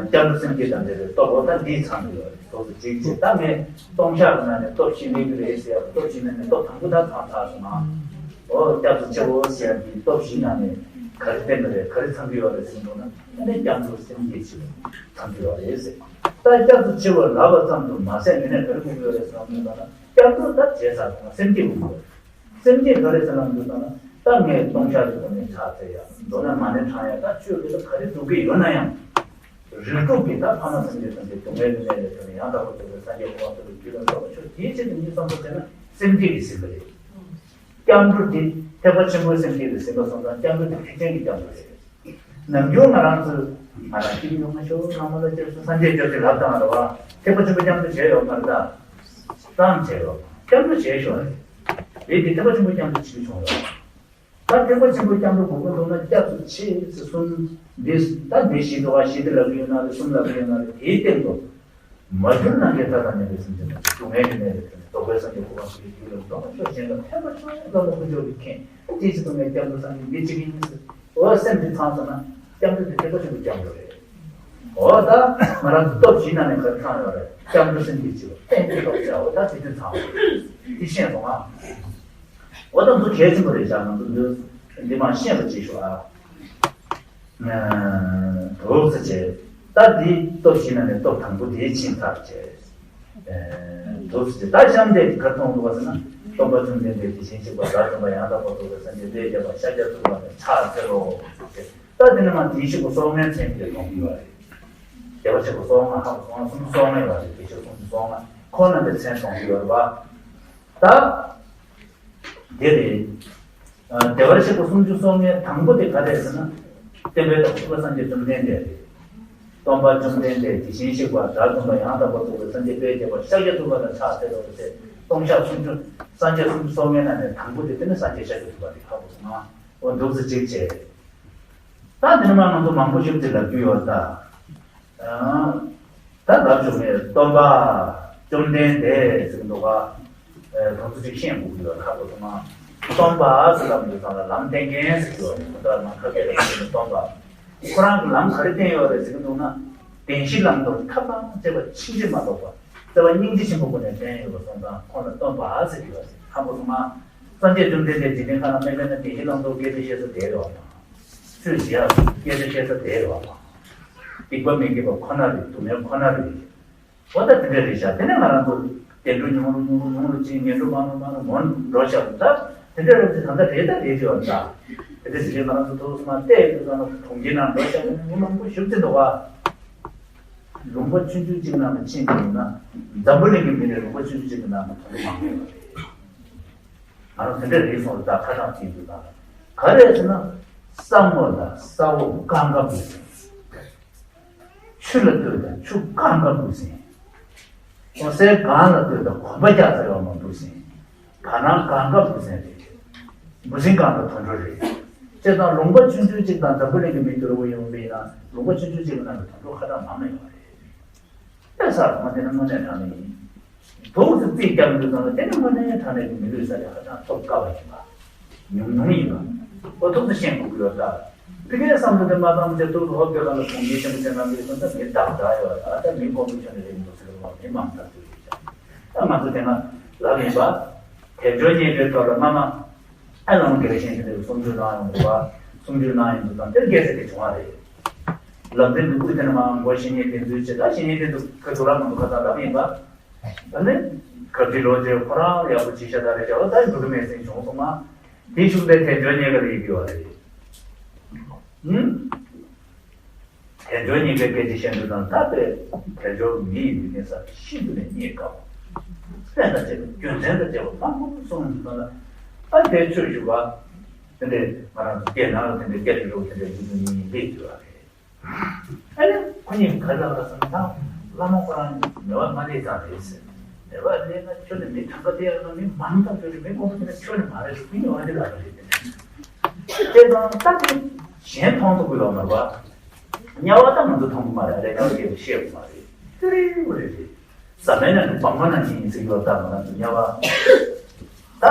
སྐྱབས་འགྲོ་སེམས་བསྐྱེད་དང་འབྲེལ་བའི་སྟོབས་འོ་ད་འདིའི་ཚང་གི་ཡོད་རེད། སོ་སོ་གཅིག་གཅིག་ད་ངས་ལྟུང་བཤགས་ཀྱི་ནང་ནས་སྟོབས་བཞི་སླེབས་ཀྱི་རེད་ཟེར་ཡ་སྟོབས་བཞིའི་ནང་ནས་སྟོབས་དང་པོ་ད་ཚང་ཚར་སོང་ང་། འོ་སྐྱབས་སུ་མཆིའོ་ཟེར་ཡ་འདིའི་སྟོབས་བཞིའི་ནང་ནས་ག་རེ་བསྟན་པ་རེད་ག་རེ་ཚང་གི་ཡོད་རེད་ཟེར་འདུག་ན་ཨ་ནི་སྐྱབས་འགྲོ་སེམས་བསྐྱེད་ཆེ་བ་ཚང་གི་ཡོད་རེད་ཟེར། ད་སྐྱབས་སུ་མཆི་བ་ལབ་པ་ཙམ་དུ་མ་ཟད་ངེད་ནས་ག་རེ་དགོས་ཀྱི་ཡོད་རེད་ཟེར་ན་འདུག་ན་སྐྱབས་འགྲོ་ད་བྱས་ཚར་སོང་ང་སེམས་བསྐྱེད་དགོས་ཀྱི་ཡོད་རེད། སེམས་བསྐྱེད་ག་རེ་ཟེར་ན་འདུག་ན། ད་ངས་ལྟུང་བཤགས་ཀྱི་སྒོ་ནས་ཕྱག་འཚལ་ཡ། མདོར་ན་མ་ཎི་བགྲང་ཡ། ད་ཆོས་ཀྱི་ད་ག་རེ་སྒྲུབ་ཀྱི་ཡོད་ན་ཡང་། རིགས་དྲུག་གི་ད་ཕ་མ་སངས་རྒྱས་ཐམས་ཅད་སྡུག་བསྔལ་གྱི་གནས་ལས་ཐར་ནས་ཡང་དག་པར་རྫོགས་པའི་སངས་རྒྱས་གོ་འཕང་ཐོབ་པའི་རྒྱུ་ལ་འགྲོ་བ་ཆོས་དེའི་ཆེད་དུ་ཉིད་བསམ་པ་བྱས་ན་སེམས་བསྐྱེད་ཀྱི་ཟིན་པ་རེད། སྐྱབས་འགྲོ་འདི་ཐེག་པ་ཆེན་པོའི་སེམས་བསྐྱེད་ཀྱི་ཟིན་པ་སོང་ཙང་སྐྱབས་འགྲོ་འདི་ཐེག་ཆེན་གྱི་སྐྱབས་འགྲོ་རེད། ནམ་རྒྱུན་ང་རང་ཚོས་ང་རང་སྐྱིད་ཡོང་ང་ཤོག་བླ་མ་ལ་སྐྱབས་སུ་སངས་རྒྱས་སྐྱབས་སུ་ལབ་དང་རེད་བ། ཐེག་པ་ཆེན་པོ་སྐྱབས་འགྲོ་བྱས་ཡོད་མ་རེད་ད། གཙང་བྱས་ཡོད། སྐྱབས་འགྲོ་བྱས་ཤོག་རེད། རེད་དེ་ཐེག་པ་ཆེན་པོ་སྐྱབས་འགྲོ་བྱེད་ཀྱི་བྱུང་རེད། ད་ཐེག་པ་ཆེན་པོ་སྐྱབས་འགྲོ་དགོས་ཀྱི་འདུག་ན་སྐྱབས་སུ་མཆི་ཟེར་གསུམ་འདི་ད་འདི་བཞི་འདུག་བ་བཞི་འདི་ལབ་ཀྱི་ཡོད་ན་རེད་གསུམ་ལབ་ཀྱི་ཡོད་ན་རེད་དེའི་སྟེང་དུ། མ་གྱུར་ནམ་མཁའི་མཐའ་དང་མཉམ་པའི་སེམས་ཅན་ཐམས་ཅད་སྡུག་བསྔལ་གྱི་གནས་ལས་ཐར་ནས་རྫོགས་པའི་སངས་རྒྱས་གོ་འཕང་ཐོབ་པའི་རྒྱུ་ལ་འགྲོ་བ་ཆོས་གཞན་ལ་ཕན་པ་ཆོས་ལ་མོ་དཀོན་མཆོག་གིས་མཁྱེན། དེ་ཅི་ཐུབ་ངས་སྐྱབས་འགྲོ་སངས་རྒྱས་འདི་གཅིག་ཡིན་ཟེར། འོ་སེམས་འདི་ཚང་སོང་ན་སྐྱབས་འགྲོ་འདི་ཐེག་པ་ཆེན་པོའི་སྐྱབས་འགྲོ་རེད། འོ་ད་ང་རང་ཚོ་སྟོབས་བཞི་ནང་ནས་ག་རེ་ཚང་ཡོད་རེད། སྐྱབས་འགྲོ་སེམས་བསྐྱེད་ཅིག་རྟེན་གྱི་སྟོབས་བྱ་འོ་ད་དེ་དུས་ཚང་བ་རེད། འདི་ཤེས་སོང་ང་། འོ་ད་འདི་གལ་ཆེན་པོ་རེད་བཞག་ང་ཚོ་འདི་འདི་མ་ཤེས་པ་ཅིག་ཞུ་ཨ། འདུག་ཟེར་བྱས། ད་འདི་སྟོབས་བཞི་ནང་ནས་སྟོབས་དང་པོ་དེ་ཕྱིན་ཚར་བྱས། འདུག་ཟེར་བྱས་ད་གཤམ་དེ་ག་རེ་གཏོང་འདུག་བ་ཟེར་ན། སྟོན་པ་བཅོམ་ལྡན་འདས་དེ་བཞིན་གཤེགས་པ་དགྲ་བཅོམ་པ་ཡང་དག་པར་རྫོགས་པའི་སངས་རྒྱས་དཔལ་བརྒྱ་པ་ཤཱཀྱ་ཐུབ་པ་ལ་ཕྱག་འཚལ་ལོ། ད་དེ་ནས་མ་དེའི་གཤེགས་པ་སོ་ལྔའི་མཚན་གྱིས་གཏོང་གི་ཡོད་རེད། རྒྱལ་བ་གཤེགས་པ་སོ་ལྔ་ཧ་གོ་སོང་ང་། སུམ་ཅུ་སོ་ལྔ་ཡོད་རེད། དེ་གཤེགས་སུམ་ཅུ་སོ་ལྔ་ཁོང་རྣམ་པའི་མཚན་གཏོང་གི་ཡོད་རེད་པ། ད། དེ་རེད། ཨ། བདེ་བར་གཤེགས་པ་སུམ་ཅུ་སོ་ལྔའི་དང་པོ་དེ་ག་རེད་ཟེར་ན། སྟོན་པའི་བདག་པོ་ཐུབ་པ་སངས་རྒྱས་བཅོམ་ལྡན་འདས་རེད། སྟོན་པ་བཅོམ་ལྡན་འདས་དེ་བཞིན་གཤེགས་པ་དགྲ་བཅོམ་པ་ཡང་དག་པར་རྫོགས་པའི་སངས་རྒྱས་དཔལ་བརྒྱ་པ་ཤཱཀྱ་ཐུབ་པ་ལ་ཕྱག་འཚལ་ལོ་ཟེར། ལྟུང་བཤགས་སུམ་ཅུ། སངས་རྒྱས་སུམ་ཅུ་སོ་ལྔའི་ནང་ནས་དང་པོ་དེ་དེ་ནི་སངས་རྒྱས་ཤཱཀྱ་ཐུབ་པ་རེད། ཧ་གོ་སོང་ང་། འོ་འདུག་སེ་གཅིག་བྱས། ད་དེ་ནི་མ་ང་ཚོ་མང་པོ་ཞིག་ཅིག་ལབ་རྒྱུ་ཡོད་ད། ཨང་། ད་ལབ་ཆོག་མེད། སྟོན་པ་བཅོམ་ལྡན་འདས་ཟེར་གྱི་འདུག་ག་ཨེ། དོན་ཚུལ་ཅིག་ཤེས་དགོས་ཀྱི་ཡོད། ཧ་གོ་སོང་ང་། སྟོན་པ་ཟེར་ལབ་འདུག་ཙང་ལ་ལམ་སྟོན་མཁན་ཟེར་གྱི་ཡོད་རེད། ཁོ་ད་མ་ཁ་སྐད་ལ་སྟོན་པ། ཁོ་རང་གི་ལམ་ག་རེ་བསྟན་ཡོད་རེད་ཟེར་གྱི་འདུག་ན། བདེན་བཞི་བླང་དོར་ཐབས་དང་བཅས་པ་ཕྱིན་ཅི་མ་ལོག་པ། བརྩེ་བ་སྙིང་རྗེ་ཆེན་པོའི་སྒོ་ནས་བསྟན་ཡོད་པ་སོང་ཙང་ཁོང་ལ་སྟོན་པ་ཟེར་གྱི་ཡོད་རེད། ཧ་གོ་སོང་ང་། སངས་རྒྱས་བཅོམ་ལྡན་འདས་འཇིག་རྟེན་ཁམས་ལ་མ་ཕེབས་ན་བདེན་བཞི་བླང་དོར་སྐད་ཆ་བཤད་ས་དེ་རེད་བ། ཆོས་བཞི་ཡག་སྐད་ཆ་བཤད་ས་དེ་རེད་བ། སྡིག་པ་མི་དགེ་བ་ཁོ་ན་རེད། སྡུག་བསྔལ་ཁོ་ན་རེད། འོ་ད་དེ་འདྲ་རེད་ཤག་དེ་ནས་ང་རང་ཚོ་བདེ་འགྲོ་ཉུང་རུ་ཉུང་རུ་ཉུང་རུ་ཕྱིན། ངན་འགྲོ་མང་རུ་མང་རུ་མང་རུ་འགྲོ་ཤག་ད་དེ་འདྲ་རེད་དེ། ད་ལྟ་རེད་ད་རེད་ཅེས་པ་ད་དེ་འདྲ་ཞིག་ང་རང་ཚོ་ཐུགས་སུ་མ་བལྟས་ཡོད་ཙང་གྲོང་ཁྱེར་ནང་འགྲོ་ཤག་མི་མང་པོ་ཞིག་ཅིག་འདུག་ག་ལུང་པ་ཆུང་ཆུང་ཅིག་ནང་ལ་ཕྱིན་ཡོང་ན། འཛམ་བུ་གླིང་གི་མི་ནི་ལུང་པ་ཆུང་ཆུང་ཅིག་གི་ནང་ལ་དོན་དུ་མང་པོ་ཡོད་རེད། ང་རང་དེ་འདྲ་རེད་སོང་ད་ཁ་གྲངས་བྱེད་དུས་ད་ག་རེ་ཟེར་ན། ས་སྔོ་ལ་ས་འོག་ཀང་ཀ་འབུ་ཟིན། ཆུ་ལ་ལྟོས་དང་ཆུ་ཀང་ཀ་འབུ་ཟིན། གོང་སའི་སྒང་ལ་ལྟོས་དང་གོམ་པ་རྒྱག་ས་ཡོད་མ་འབུ་ཟིན། བར་སྣང་ཀང་ཀ་འབུ་ཟིན་རེད། འབུ་ཟིན་ཀང་ཀ་དུད་འགྲོ་རེད། བྱས་ཙང་ལུང་པ་ཆུང་ཆུང་གཅིག་དང་འཛམ་བུ་གླིང་གི་མི་ཐུར་བུ་ཡོང་བ་ཡིན་ན། ལུང་པ་ཆུང་ཆུང་གཅིག་གི་ནང་གི་དུད་འགྲོ་ཁ་གྲངས་མང་ནས་ཡོད་རེད། ཨེ་ས་རང་དེ་ནི་དངོས་གནས་དྲང་གནས་ཡིན། དུག་སེ་རྩིས་རྒྱག་འདུག་ཙང་ལ་དེ་ནི་དངོས་གནས་དྲང་གནས་ཀྱི་མི་ལུས་ས་ཆ་ཧ་ཅང་ཐོབ་དཀའ་བ་ཡིན་པ། ཉུང་ཉུང་ཡིན་པ། ཨོ་ཐུགས་སུ་ཤེས་དགོས་ཀྱི་ཡོད་ད། དེ་གའི་བསམ་བློ་དེ་མ་བཏང་ཚེ་ཐུགས་སུ་ཧོབ་དེ་ག་ལ་གོང་ཉིད་ཆེན་པོ་ཅན་རྣམས་ཀྱིས་གསུངས་ད་མི་བདག་འདྲ་ཡོད་ད། ད་མི་ཁོང་ཚོ་ཆོས་ནི་རེད་མི་འདུག་ཟེར་བ་མི་མང་ཐག་ཆོད་རེད་ཀྱང་། ད་ང་ཚོ་དེ་སྔ་ལབ་ཡིན་པ། དལ་འབྱོར་རྙེད་དཀའི་ཐོག་ལ་སྔ་མ། ཨ་ནང་དགེ་བཤེས་དེ་ཚོས་གསུང་ཆོས་གནང་ཡོང་དུས་པ། གསུང་ཆོས་གནང་ཡོང་དུས་དང་དེར་རྒྱལ་སྲས་དེ་བྱུང་བ་རེད། ལམ་འདི་འདུག་དེ་ནི་མ་མགོ་བཤེས་གཉེན་དེ་ཚོའི་ཆེད་ད་བཤེས་གཉེན་དེ་ཚོ་ཁ་ཐུག་རང་མང་པོ་ཁ་ཚ་ལབ་ཡིན་པ། ད་ནི་གར་ཐིག་ལོ་དེ་ཁོ་རང་ཡག་པོ་བྱེད་ཤ་ད་རེད་ཅག་ད་འགྲོ་གི་མེད་ཟིན་བྱུང་སོང་ང་། དེ་ཤུགས་ལས་དལ་འབྱོར་རྙེད་དཀའ་ལ་ཡིད་དགོས་པ་རེད། ཧུམ། དལ་འབྱོར་རྙེད་དཀའི་སྐད་ཆ་བཤད་འདུག་དང་ད་དཔེ་དལ་འབྱོར་མི་ཡི་ལུས་རྟེན་ས་ཤིན་ཏུ་ནས་རྙེད་དཀའ་བ། ལྷན་དང་བཅས་པ་རྒྱུ་མཚན་དང་བཅས་པ་མང་པོ་གསུངས་འདུག་ན། ཨ་དེ་ཆོས་ཞུ་བ། དེ་འདྲའི་ང་རང་ཚོ་སྐད་ནང་ལ་དེ་འདྲའི་སྐད་རིགས་རོགས་དེ་འདྲའི་ཡུལ་དུ་ཡིན་ཡིན་ལས་ཡོད་རེད། ཨ་ནི་ཁོ་གཉིས་ག་ལ་ལ་སོང་ད་བླ་མ་ཁོ་རང་མེད་པ་མ་ལས་ཙང་རེད་ཟེར། མེད་པ་ལས་ན་ཁྱོད་ནི་མི་གྲངས་ཀ་དེ་ཡང་ན་མི་མང་ཐག་ཆོད་རེད། མི་མང་པོ་དེ་ན་ཁྱོད་ནི་མ་རེད། མི་ཉུང་བ་དེ་ལ་རེད་དེ་ནི། དེ་དང་ད་དེ་གཞན་མཐོང་ཐུབ་ཀྱི་ཡོད་མ་རེད་པ། དམྱལ་བ་ད་ང་ཚོ་མཐོང་གི་མ་རེད། ཨ་རེ་དམྱལ་བ་སྐད་དུ་བཤད་གི་མ་རེད། ཏི་རི་རི་རེད། ཟ་མའི་ནང་གི་སྦང་མ་ནང་བཞིན་ཡིན་ཟེར་གི་ཡོད་ད། ང་ཚོ་དམྱལ་བ་ད་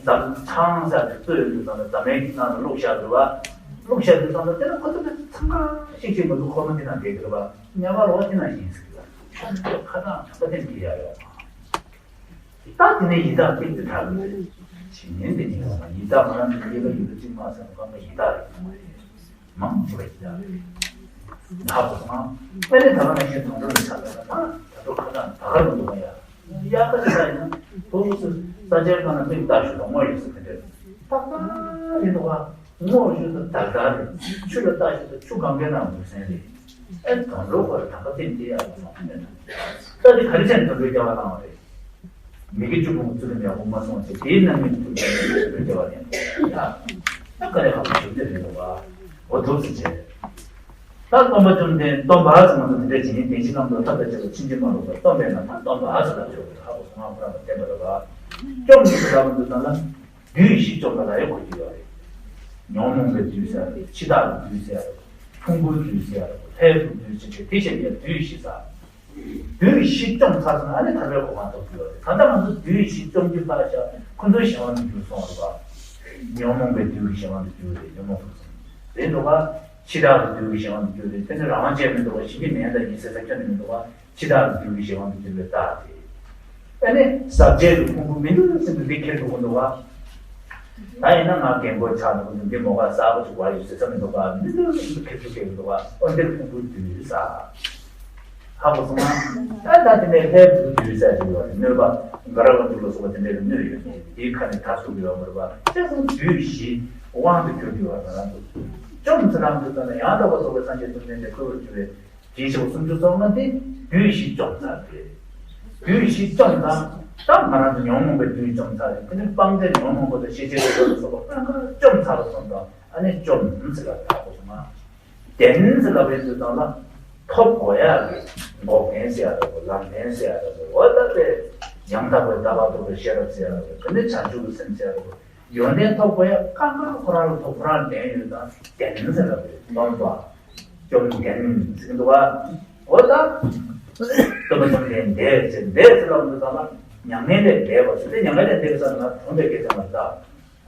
ཟམ་ཆང་ཟ་གི་ལྟོས་ཡོད་དུས་ཙང་ལ་ཟ་མའི་ནང་ལ་བླུགས་བཞག་འདུག་བ། བླུགས་བཞག་དུས་ཙང་ལ་དེ་ལ་ཁོ་ཚོ་དེ་འཚང་ཁ་ཤིག་ཤིག་མ་གཏོགས་ཁོ་མ་དེ་ནང་བསྡད་གི་རེད་པ། དམྱལ་བ་ལ་བ་དེ་ནང་བཞིན་ཟེར་གི་ལ་ཁ་ནང་ཁ་ཐེམ་གི་ཡ་ཡོད། ད་དེ་ནས་ཡི་དྭགས་ཏིག་ཏུ་དྲག་གི་རེད། ཇི་སྙེད་དེ་ཉིད་ལ་ཡི་དྭགས་མ་རང་གི་ཡི་གེ་ཡི་གེ་གཅིག་མ་ཟེར་ན་གང་ག་ཡི་དྭགས་རེད། མང་ཆེ་བ་ཡི་དྭགས་རེད། ད་གོ་སོང་ང་། དཔེ་ནས་ད་ག་ནང་བཞིན་དུད་འགྲོ་ལ་ཆགས་པ་ན་ད་དུང་ཁ་གྲངས་ད་ག་རུ་འདུག་ཡ། ཡག་ག་ཞིག་ཡིན་ན་དུ་སུ་ས་ཆའི་སྒང་ན་མིག་ལྟ་ཞུ་དང་དངོས་ཡོད་ས་ག་འདྲ་ཏག་ཏག་རེད་འདུག་ག་དངོས་ཤུགས་དང་དག་དག་རེད། ཆུ་ལ་ལྟ་ཞིག་དང་ཆུ་གང་གའི་ནང་འདུག་སེམས་རེད། ཨེ་དོན་འགྲོ་བར་ད་ག་ཏིང་དེ་ཡག་པོ་སོང་མེད་ན། ད་དེ་ག་རེ་བྱས་ནས་དོན་འགྲོའི་སྐྱེ་བ་བླངས་བ་རེད། མི་དགེ་བཅུ་སྤོང་གི་ཚུལ་ཁྲིམས་ཡག་པོ་མ་སྲུང་བ་བྱས་དེའི་རྣམ་སྨིན་དུ་དོན་འགྲོའི་སྐྱེ་བ་ལེན་དགོས་ཡ། ད་ག་རེ་ཧ་གོ་ཞིག་དེ་རེད་འདུག་བ། འོ་ཐུགས་སུ་ཆེ། ད་སྟོན་པ་བཅོམ་ལྡན་སྟོན་པ་ཟེར་མ་ཐུབ་དེ་འདྲས་བྱེད་ཉིན་བདེན་བཞི་རྣམ་རྟོག་ཐབས་དང་བཅས་པ་ཕྱིན་ཅི་མ་ལོག་པར་སྟོན་པས་ན་ད་སྟོན་པ་ཟེར་ལབ་ཆོག་གི་ཧ་གོ་སོང་ང་། ཁོ་རང་ལ་བསྟན་པ་རེད་བ། བཅོམ་ནི་ཟེར་ལབ་འདུག་ན་ལ། བདུད་བཞི་བཅོམ་པ་ལ་ཡང་གོ་རྒྱུ་ཡོད་རེད། ཉོན་མོངས་པའི་བདུད་ཟེར་ཡ་རེད། འཆི་བདག་གི་བདུད་ཟེར་ཡ་རེད། ཕུང་པོའི་བདུད་ཟེར་ཡ་རེད། ལྷའི་བུའི་བདུད་ཟེར་ཏེ་དེ་བཞིན་གྱི་བདུད་བཞི་ཟེར། བདུད་བཞི་བཅོམ་ཚར་སོང་ན་ཨ་ནི་ཐར་པའི་གོ་འཕང་ཐོབ་རྒྱུ་ཡོད་རེད། ད་ལྟ་ང་ཚོ་བདུད་བཞི་བཅོམ་རྒྱུ་ཕར་བཞག་ཁོ་ཚོའི་གཞན་དབང་དུ་གྱུར་སོང་བ་རེད་པ། ཉོན་མོངས་པའི་བདུད་ཀྱི་གཞན་དབང་དུ་གྱུར་རེད། ཉོན་མོངས་པ་ཚོ་རེད་འདུག་ག་འཆི་བདག་གི་བདུད་ཀྱི་གཞན་དབང་དུ་གྱུར་རེད། དེ་ནི་རང་དབང་ཅན་མི་འདུག་ག་ཞི་གི་མེད་ད་ཡིན་ཟེར་ས་ཁྱོན་ནས་མི་འདུག་ག་འཆི་བདག་གི་བདུད་ཀྱི་གཞན་དབང་དུ་གྱུར་པའི་རྟགས་རེད། ཨ་ནི་ཟག་བཅས་ཀྱི་ཕུང་པོ་མི་འདུག་ཟེར་དུས་འདི་ཁྱེར་འགྲོ་གི་འདུག་བ། ད་ཡིན་ན་ང་རྒན་གོག་ཆགས་འདུག་འདི་མོ་ག་ཟ་བ་ཅིག་བ་ཡོད་ཟེར་ས་མི་འདུག་བ། མི་འདུག་ཟེར་དུས་ཁྱེར་ཚུར་ཁྱེར་གི་འདུག་བ། ཨོ་འདིར་ཕུང་པོའི་བདུད་ཟ། ཧ་གོ་སོང་ང་། ད་ད་དེ་ནས་ལྷའི་བུ་བདུད་ཟ་ཅིག་ཡོད་རེད། གནོད་པ་དགའ་རབ་དབང་ཕྱུག་ལ་སོགས་པ་དེ་འདྲའི་གནོད་ཡོད་ནས་དེའི་ཁ་ནས་ད་ཚུགས་ཀྱི་ཡོད་མ་རེད་བ། དེ་ཚོ་བདུད་བཞི་དབང་དུ་གྱུར་གྱི་ཡོད་རེད། ང་རང་ཚོ་བཅོམ་ཟེར་ལབ་འདུག་ད་ནས་ཡང་དག་པར་རྫོགས་པའི་སངས་རྒྱས་བཅོམ་ལྡན་འདས་བཀུར་བར་གྱུར་པའི། དེའི་ཕྱོགས་སུམ་ཅུ་རྩ་ལྔ་དེ་བདུད་བཞི་བཅོམ་ཚར་ཏེ། བདུད་བཞི་བཅོམ་ཚར། ད་ང་རང་ཚོ་ཉོན་མོངས་པའི་བདུད་བཅོམ་ཚར་རེད། དེ་ནི་སྤང་བྱ་ཉོན་མོངས་པ་དང་ཤེས་བྱའི་རིགས་པ་ལ་སོགས་པ་སྤང་ཁ་བཅོམ་ཚར་བ་སོང་ཙང་ཨ་ནི་བཅོམ་ཟེར་ལ་ད་གོ་སོང་ང་། བདེན་ཟེར་ལབ་པའི་དུས་ཙམ་ལ་ཐོབ་དགོས་ཡག་གི་འགོག་བདེན་ཟེར་ཡག་འདྲ་པོ། ལམ་བདེན་ཟེར་ཡག་འདྲ་པོ། འོ་ད་དེ་ཡང་དག་པའི་ལྟ་བ་རྟོགས་པའི་ཤེས་རབ་ཟེར་ཡག་འདྲ་པོ། དེ་ནི་བྱང་ཆུབ་ཀྱི་སེམས་ཟེར་ཡག་འདྲ་པོ། ཡོན་ཏན་ཐོབ་དགོས་ཡ་ཀ་ཁ་ཁོ་རང་ལ་ཐོབ། ཁོ་རང་ལྡན་ཡོད་ཙང་བདེན་ཟེར་ལབ་རེད། སྟོན་པ་བཅོམ་ལྡན་ཟེར་གི་འདུག་བ། འོ་ད་སྟོན་པ་བཅོམ་ལྡན་འདས་ཟེར་འདས་ཟེར་ལབ་འདུག་ཙང་ལ་མྱ་ངན་ལས་འདས་པ་ཟེར་ཏེ་མྱ་ངན་ལས་འདས་པའི་ས་ནས་གྲོངས་པའི་སྐད་ཆ་མ་རེད་ད།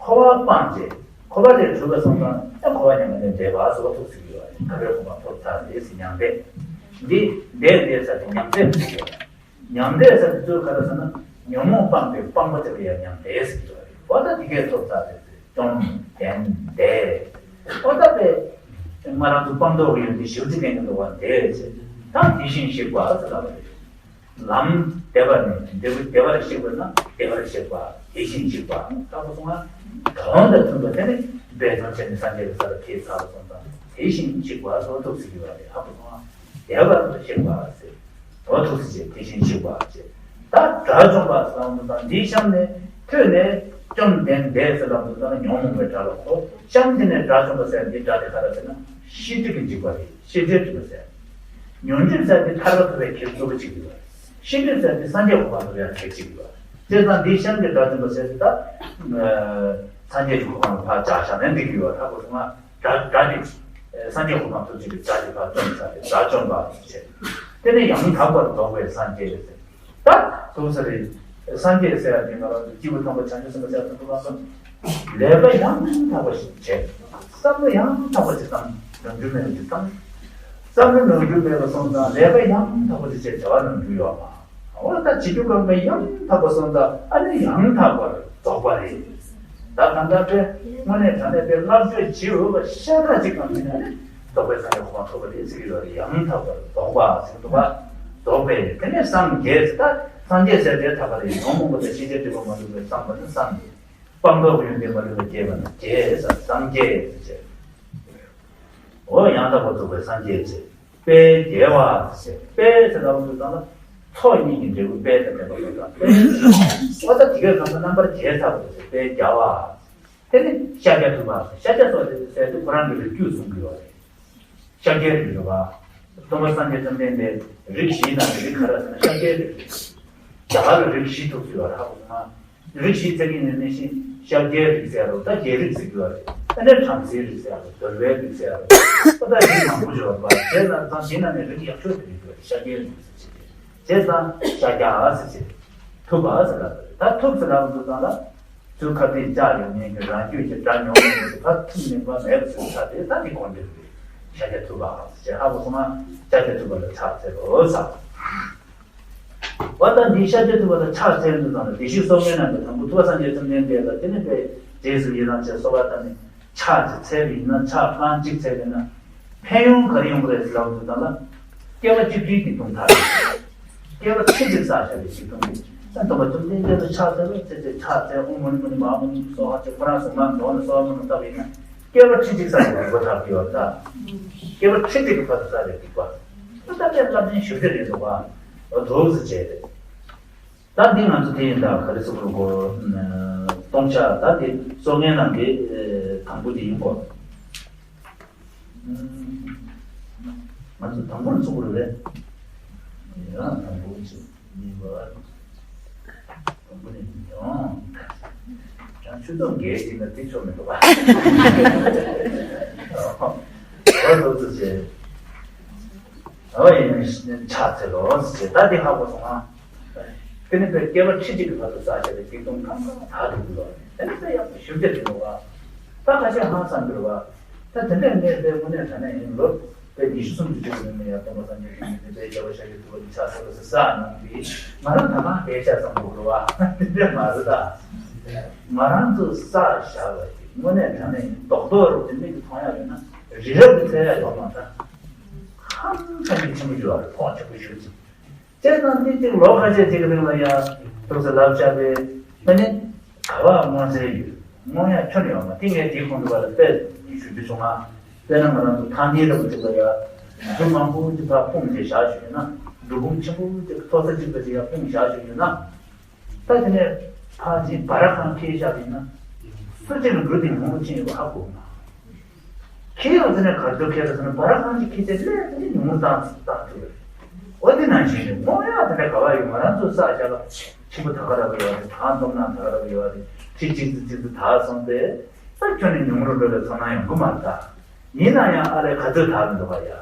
འཁོར་བ་སྤངས་ཏེ་འཁོར་བ་ལས་གྲོལ་བ་སོང་ཙང་ཨ་འཁོར་བ་མྱ་ངན་ལས་འདས་པ་ཟེར་བ་ཐུག་ཟེར་གི་ཡོད་རེད། ཐར་པའི་གོ་འཕང་ཐོབ་ཚར་རེད་ཟེར། མྱང་འདས་འདི་འདས་འདས་ས་དེ་མྱང་འདས་ཟེར་གི་ཡོད་རེད། མྱང་འདས་ཟེར་དུས་ཚོད་ག་རེ་ཟེར་ན་ཉོན་མོངས་སྤངས་པའི་སྤངས་པ་དེ་ལ་ཡང་མྱང་འདས་ཟེར་གྱི་རེད། འོ་ད་དེ་གས་ཐོབ་ཚར་རེད་ཟེར། བཅོམ་ལྡན་འདས། འོ་ད་དེ་ང་རང་ཚོ་སྤངས་རྟོགས་ཀྱི་ཡོན་ཏན་ཞེ་པོ་ཅིག་ལྡན་གྱི་འདུག་བ། འདས་ཟེར་ད་དེ་བཞིན་གཤེགས་པ་ཟེར་ལབ་པ་རེད། ལམ་བདེ་བ་ནི་འབྲས་བུ་བདེ་བར་གཤེགས་པ་ན་བདེ་བར་གཤེགས་པ་དེ་བཞིན་གཤེགས་པ་ལྷག་པར་སོང་ང་། དོན་དང་མཐུན་པ་དེ་ནི་འབད་བརྩོན་བྱས་ནས་སངས་རྒྱས་ཀྱི་ས་ལ་ཁྱེད་ཚར་སོང་ཙང་དེ་བཞིན་གཤེགས་པ་སོགས་ཐུགས་སུ་ཡོད་པ་རེད། ལྷག་པར་སོང་ང་བདེ་བར་གཤེགས་པ་ཟེར། འོ་ཐུགས་སུ་ཆེ་དེ་བཞིན་གཤེགས་པ་ཟེར། ད་དགྲ་བཅོམ་པ་ཟེར་བ་དང་འདིའི་གཤམ་ནས་ཐོས་ནས་བཅོམ་ལྡན་འདས་ཟེར་བ་དང་ཉོན་མོངས་པའི་དགྲ་ལ་གོ། གཤམ་དེ་ནས་དགྲ་བཅོམ་པ་ཟེར་འདི་དགྲ་དེ་ག་རེ་ཟེར་ན་ཤེས་སྒྲིབ་ཀྱི་འཇིགས་པ་རེད། ཤེས་བྱའི་སྒྲིབ་པ་ཟེར། ཉོན་སྒྲིབ་ཟེར་འདི་ཐར་པ་ཐོབ་པའི་ཁྱེར་རྩོལ་བ་གཅིག་ཡོད་རེད། ཤེས་སྒྲིབ་ཟེར་འདི་སངས་རྒྱས་གོ་འཕང་ཐོབ་ཡང་ཁྱེར་གཅིག་ཡོད་རེད། དེ་ཙང་འདིའི་གཤམ་གྱི་དགྲ་བཅོམ་པ་ཟེར་འདི་ད་སངས་རྒྱས་ཀྱི་གོ་འཕང་ལ་ཕར་བཅག་བཞག་ནས་འགྲིག་གི་ཡོད་རེད། ཧ་གོ་སོང་ང་། དགྲ་དགྲ་དེ་སངས་རྒྱས་གོ་འཕང་ཐོབ་བྱེད་ཀྱི་དགྲ་དེ་ཕར་བཅོམ་ཚར་ཏེ་དགྲ་བཅོམ་པ་ཞེས་བྱ། དེ་ནས་ཡང་དག་པར་རྫོགས་པའི་སངས་རྒྱས་ཟེར། ད་དུ་ས་རེ་སངས་རྒྱས་ཟེར་ཡ་དེ་ང་རང་ཚོ་སྐྱེས་བུ་དམ་པ་བྱང་ཆུབ་སེམས་དཔའ་ཟེར་དུ་ལ་སོང་། ལས་ཀ་ཡང་དག་པ་ཞིག་བྱས། བསམ་བློ་ཡང་དག་པ་ཞིག་བཏང་། ནམ་རྒྱུན་མེད་པ་ཞིག་བཏང་། བསམ་བློ་ནམ་རྒྱུན་མེད་པ་སོང་ཙང་ལས་ཀ་ཡང་དག་པ་ཞིག་བྱས་བྱ་བ་ནམ་རྒྱུན་ཡོད་མ། འོ་ད་བྱེད་རྒྱུ་གང་ག་ཡང་དག་པ་སོང་ཙང་ཨ་ནི་ཡང་དག་པར་རྫོགས་པ་རེད། ད་གང་ལྟར་དཔེ་དངོས་གནས་དྲང་གནས་དཔེ་བསླབ་བྱ་བྱེད་འོས་པ་ཤ་སྟག་ཅིག་གང་ཡིན་ན་ནི་རྫོགས་པའི་སངས་རྒྱས་གོ་འཕང་ཐོབ་པ་རེད་ཟེར་གྱི་ཡོད་རེད། ཡང་དག་པར་རྫོགས་པ་ཟེར་གྱི་འདུག་པ། རྫོགས་པའི་དེ་ནས་སངས་རྒྱས་ཟེར། ད་སངས་རྒྱས་ཟེར་དེ་ཐག་པ་རེད། ཉོན་མོངས་པ་དང་ཤེས་བྱའི་སྒྲིབ་པ་མ་ལུས་པའི་སངས་པ་ནི་སངས་རྒྱས། སྤངས་རྟོགས་ཀྱི་ཡོན་ཏན་མ་ལུས་པ་སྐྱེས་པ་ན་རྒྱས་ཟེར། སངས་རྒྱས་ཟེར། འོ་ཡང་དག་པར་རྫོགས་པའི་སངས་རྒྱས་ཟེར། དཔལ་རྒྱལ་བ་ཟེར། དཔལ་ཟེར་ལབ་དུས་ཙམ་ལ་མཚོ་གཉིས་ཀྱི་འབྲས་བུ་དཔལ་དང་ལྡན་པ་ལ་དཔལ་ཟེར། འོ་ད་དེ་གའི་གང་ལ་རྣམ་པར་རྒྱལ་ཚར་བ་ཟེར། དཔལ་རྒྱལ་བ། དེ་ནི་ཤཱཀྱ་ཐུབ་པ་ཟེར། ཤཱཀྱ་སོགས་དེ་ཟེར་དུས་ཁོ་རང་གི་རིགས་རྒྱུད་གསུང་གི་ཡོད་རེད། ཤཱཀྱའི་རིགས་རེད་བ། སྟོན་པ་སངས་རྒྱས་བཅོམ་ལྡན་འདས་རིགས་བཞིའི་ནང་གི་རིགས་ག་རེ་ཟེར་ན་ཤཱཀྱའི་རིགས་རེད། རྒྱ་གར་ལ་རིགས་བཞི་ཐུག་ཚུལ་བ་ཧ་གོ་སོང་ང་། རིགས་བཞི་ཟེར་གྱི་ནི་ནི་ཤི་ཤཱཀྱའི་རིགས་ཟེར་རོ། ད་རྒྱལ་རིགས་ཟེར་གྱི་བ་རེད། ཨ་ནི་བྲམ་ཟེའི་རིགས་ཟེར་རོ། གདོལ་པའི་རིགས་ཟེར་རོ། ཨ་ད་རིགས་མང་པོ་ཡོད་པ་དེ་ལ་ཙང་དེ་ནང་ནས་རིགས་ཡག་ཤོས་དེ་རིགས་རེད། ཤཱཀྱའི་རིགས་ཟེར་གྱི་རེད། བྱས་ཙང་ཤཱཀྱ་ཟེར་གྱི་རེད། ཐུབ་པ་ཟེར་ལ་ཟེར་རེད། ད་ཐུབ་ཟེར་ལ་འདུག་ཙང་ལ་ཚུར་ཁ་ཏིག་ལྕགས་ཡོད་མཁན་གྱི་རང་རྒྱུད་ཀྱི་དགྲ་ཉོན་མོངས་པ་དེ་ཕར་ཐུབ་ནས་པ་མེད་པ་ཟེར་ས་དེ་ད་དེ་གོ་འདི་རེད། ཤཱཀྱ་ཐུབ་པ་ཟེར་ཧ་གོ་སོང་ང་། ཤཱཀྱ་ཐུབ་པ་ལ་ཕྱག་འཚལ་ལོ་ཟེར། འོ་ད་འདི་ཤཱཀྱ་ཐུབ་པ་ལ་ཕྱག་འཚལ་དུས་ཙམ་ལ་བདེ་གཤེགས་སོ་ལྔའི་ནང་གི་དང་པོ་ཐུབ་པ་སངས་རྒྱས་བཅོམ་ལྡན་འདས་ལ་དེ་ནི་པའི་རྗེས་སུ་ཡི་རང་བྱས་གསོལ་བ་བཏབ་ནས་ཕྱག་ཅིག་འཚལ་བ་ཡིན་ན་ཕྱག་རྐང་གཅིག་འཚལ་བ་ཡིན་ན་ཕན་ཡོན་ག་རེ་ཡོང་གི་རེད་ཟེར་ལབ་དུས་ཙམ་ལ་སྐྱེ་བ་གཅིག་པུའི་སྡིག་ལྟུང་དག་རེད། སྐྱེ་བ་ཁྲི་གཅིག་བསགས་བཞག་པའི་སྡིག་ལྟུང་རེད། ད་སྟོན་པ་བཅོམ་ལྡན་འདས་ལ་ཕྱག་འཚལ་བ་ཚེ་ཚེ་ཕྱག་འཚལ་ཨོཾ་མུ་ནི་མུ་ནི་མ་ཧཱ་མུ་ནི་སྭཱ་ཧཱ་ཅེས་ཁོ་རང་གཟུངས་སྔགས་འདོན་ནས་གསོལ་བ་སྨོན་ལམ་བཏབ་པ་ཡིན་ན་སྐྱེ་བ་ཁྲི་གཅིག་བསགས་པའི་དགོས་པ་དག་གི་ཡོད་ད། སྐྱེ་བ་ཁྲི་གཅིག་གི་བར་དུ་བསགས་པའི་སྡིག་པ། ད་ལྟ་དཔེ་བསླབ་ཚན་ཞུ་གི་རེད་འདུག་བ། འོ་འདུག་སེ་བྱས་ཏེ། ད་འདི་ང་ཚོ་དེ་ཡིན་ད་ག་རེ་ཟེར་དགོས་རེད་གོ། སྟོང་ཆ་ད་དེ་སོ་ལྔའི་ནང་གི་དང་པོ་དེ་ཡིན་གོ། ང་ཚོ་དང་པོ་ལ་ཚུགས་དགོས་རེད་པས། ཡང་དང་པོ་ཅིག་ཡིན་པ། དང་པོ་ནས་ཡང་ཡང་ཆུ་ཚོད་འགའི་རྗེས་ལ་དེ་ཆོག་མི་འདུག་པ། འོ་འདུག་སེ་བྱས། ཨོ་ཡིན་ཕྱག་འཚལ་ལོ་ཟེར་ད་འདི་ཧ་གོ་སོང་ང་། དེ་ནི་བའི་སྐྱེ་བ་ཁྲི་གཅིག་གི་བར་དུ་བསགས་བྱས་པའི་སྡིག་ལྟུང་གང་གང་དག་ཏུ་འགྱུར་བ་རེད། དེ་ནི་བའི་ཡག་པོ་ཞིབ་ཆ་དྲི་འོ་བ། ད་ཁ་ཤས་ཧང་སང་འགྱུར་བ། ད་དེ་འདྲས་ངས་བའི་དངོས་གནས་དྲང་གནས་ཡིན་ལོ། བའི་ཉི་ཤུ་སུམ་ཅུ་ཅིག་གི་རིང་ནས་ཡང་སྟོན་པ་སངས་རྒྱས་ཀྱི་ཉིན་ནས་བའི་སྐྱེ་བ་ཤཱཀྱ་ཐུབ་པ་འདི་ཕྱག་འཚལ་ལོ་ཟེར་བསགས་མྱོང་གི། ང་རང་ད་གང་བའི་ཆ་བསམ་དགོས་འགྱུར་བ། དེ་འདྲས་མ་རེད་ད། ང་རང་ཚོ་བསགས་བཞག་པ་ཞིག་དངོས་གནས་དྲང་གནས་ཡིན་རྡོག་རྡོག་རུ་དེ་མིག་གིས་མཐོང་ཡག་ཡོད་ན་རི་རབ་ཀྱི་ཚད་ཡག་ཡོད་མ་ད། ཧང་སང་གི་ཆེན་པོ་ཡོད་རེད། ཐོག་ཆེན་པོ་ཞུ་ཅིག་བྱས་ཙང་དེ་ཅིག་ལོ་ཁ་ཤས་ཅིག་གི་རིང་ལ་ཡང་ཐུགས་སུ་ལབ་བྱ་བའི་ཨ་ནི་ག་བ་མངོན་གསལ་ཡོད་མངོན་ཡག་ཁྱོན་ནས་ཡོད་མ་དེ་ངས་དེའི་གོང་དུ་བ་ལ་དཔེ་ཞུ་རྒྱུ་བྱུང་ང་། དཔེར་ན་ང་རང་ཚོ་ཐང་ཐིང་རིན་པོ་ཆེ་ལ་ཡང་འབྲུ་མང་པོ་ཅིག་ཕར་སྤུངས་བྱས་བཞག་ཞུས་ན་འབྲུ་ཁུང་ཆེན་པོ་ཅིག་མཐོ་ས་གཅིག་ལ་ཅིག་ཡང་སྤུངས་བཞག་ཞུས་ཡོད་ན། ད་དེ་ནས་ཕར་ཕྱིན་སྦ་ར་ཁང་ཁེལ་བཞག་པ་ཡིན་ན། སུ་གཅིག་ལ་འགྲོ་དེ་ཉུང་རུ་ཕྱིན་ཡོད་པ་ཧ་གོ་མ། ཁེལ་ཡོང་དེ་ནས་གར་འགྲོ་ཁེལ་ལ་ཟེར་ན་སྦ་ར་ཁང་གི་ཁེལ་དེ་ལས་དེ་ནས་ཉུང་རུ་བཏང་བཏང་ཐུབ་རེད། འོ་དེ་ནང་བཞིན་རེད། དངོས་ཡག་དེ་འདྲ་ག་བ་ཡོད། ང་རང་ཚོ་བསགས་བཞག་པ་ཆེན་པོ་ད་ག་ར་གི་ཡོད་རེད། གང་འཛོམས་ན་ད་ག་ར་གི་ཡོད་རེད། ཁྲི་གཅིག་ཙམ་གཅིག་ཙམ་དག་སོང་སྟེ། ད་ཁྱོན་ནས་ཉུང་རུ་འགྲོ་བའི་ཚོར་སྣང་ཡོང་གི་མ་རེད་ད། ཡིན་ན་ཡང་ཨ་ལས་ག་ཚོད་དག་མི་འདུག་ག་ཡ།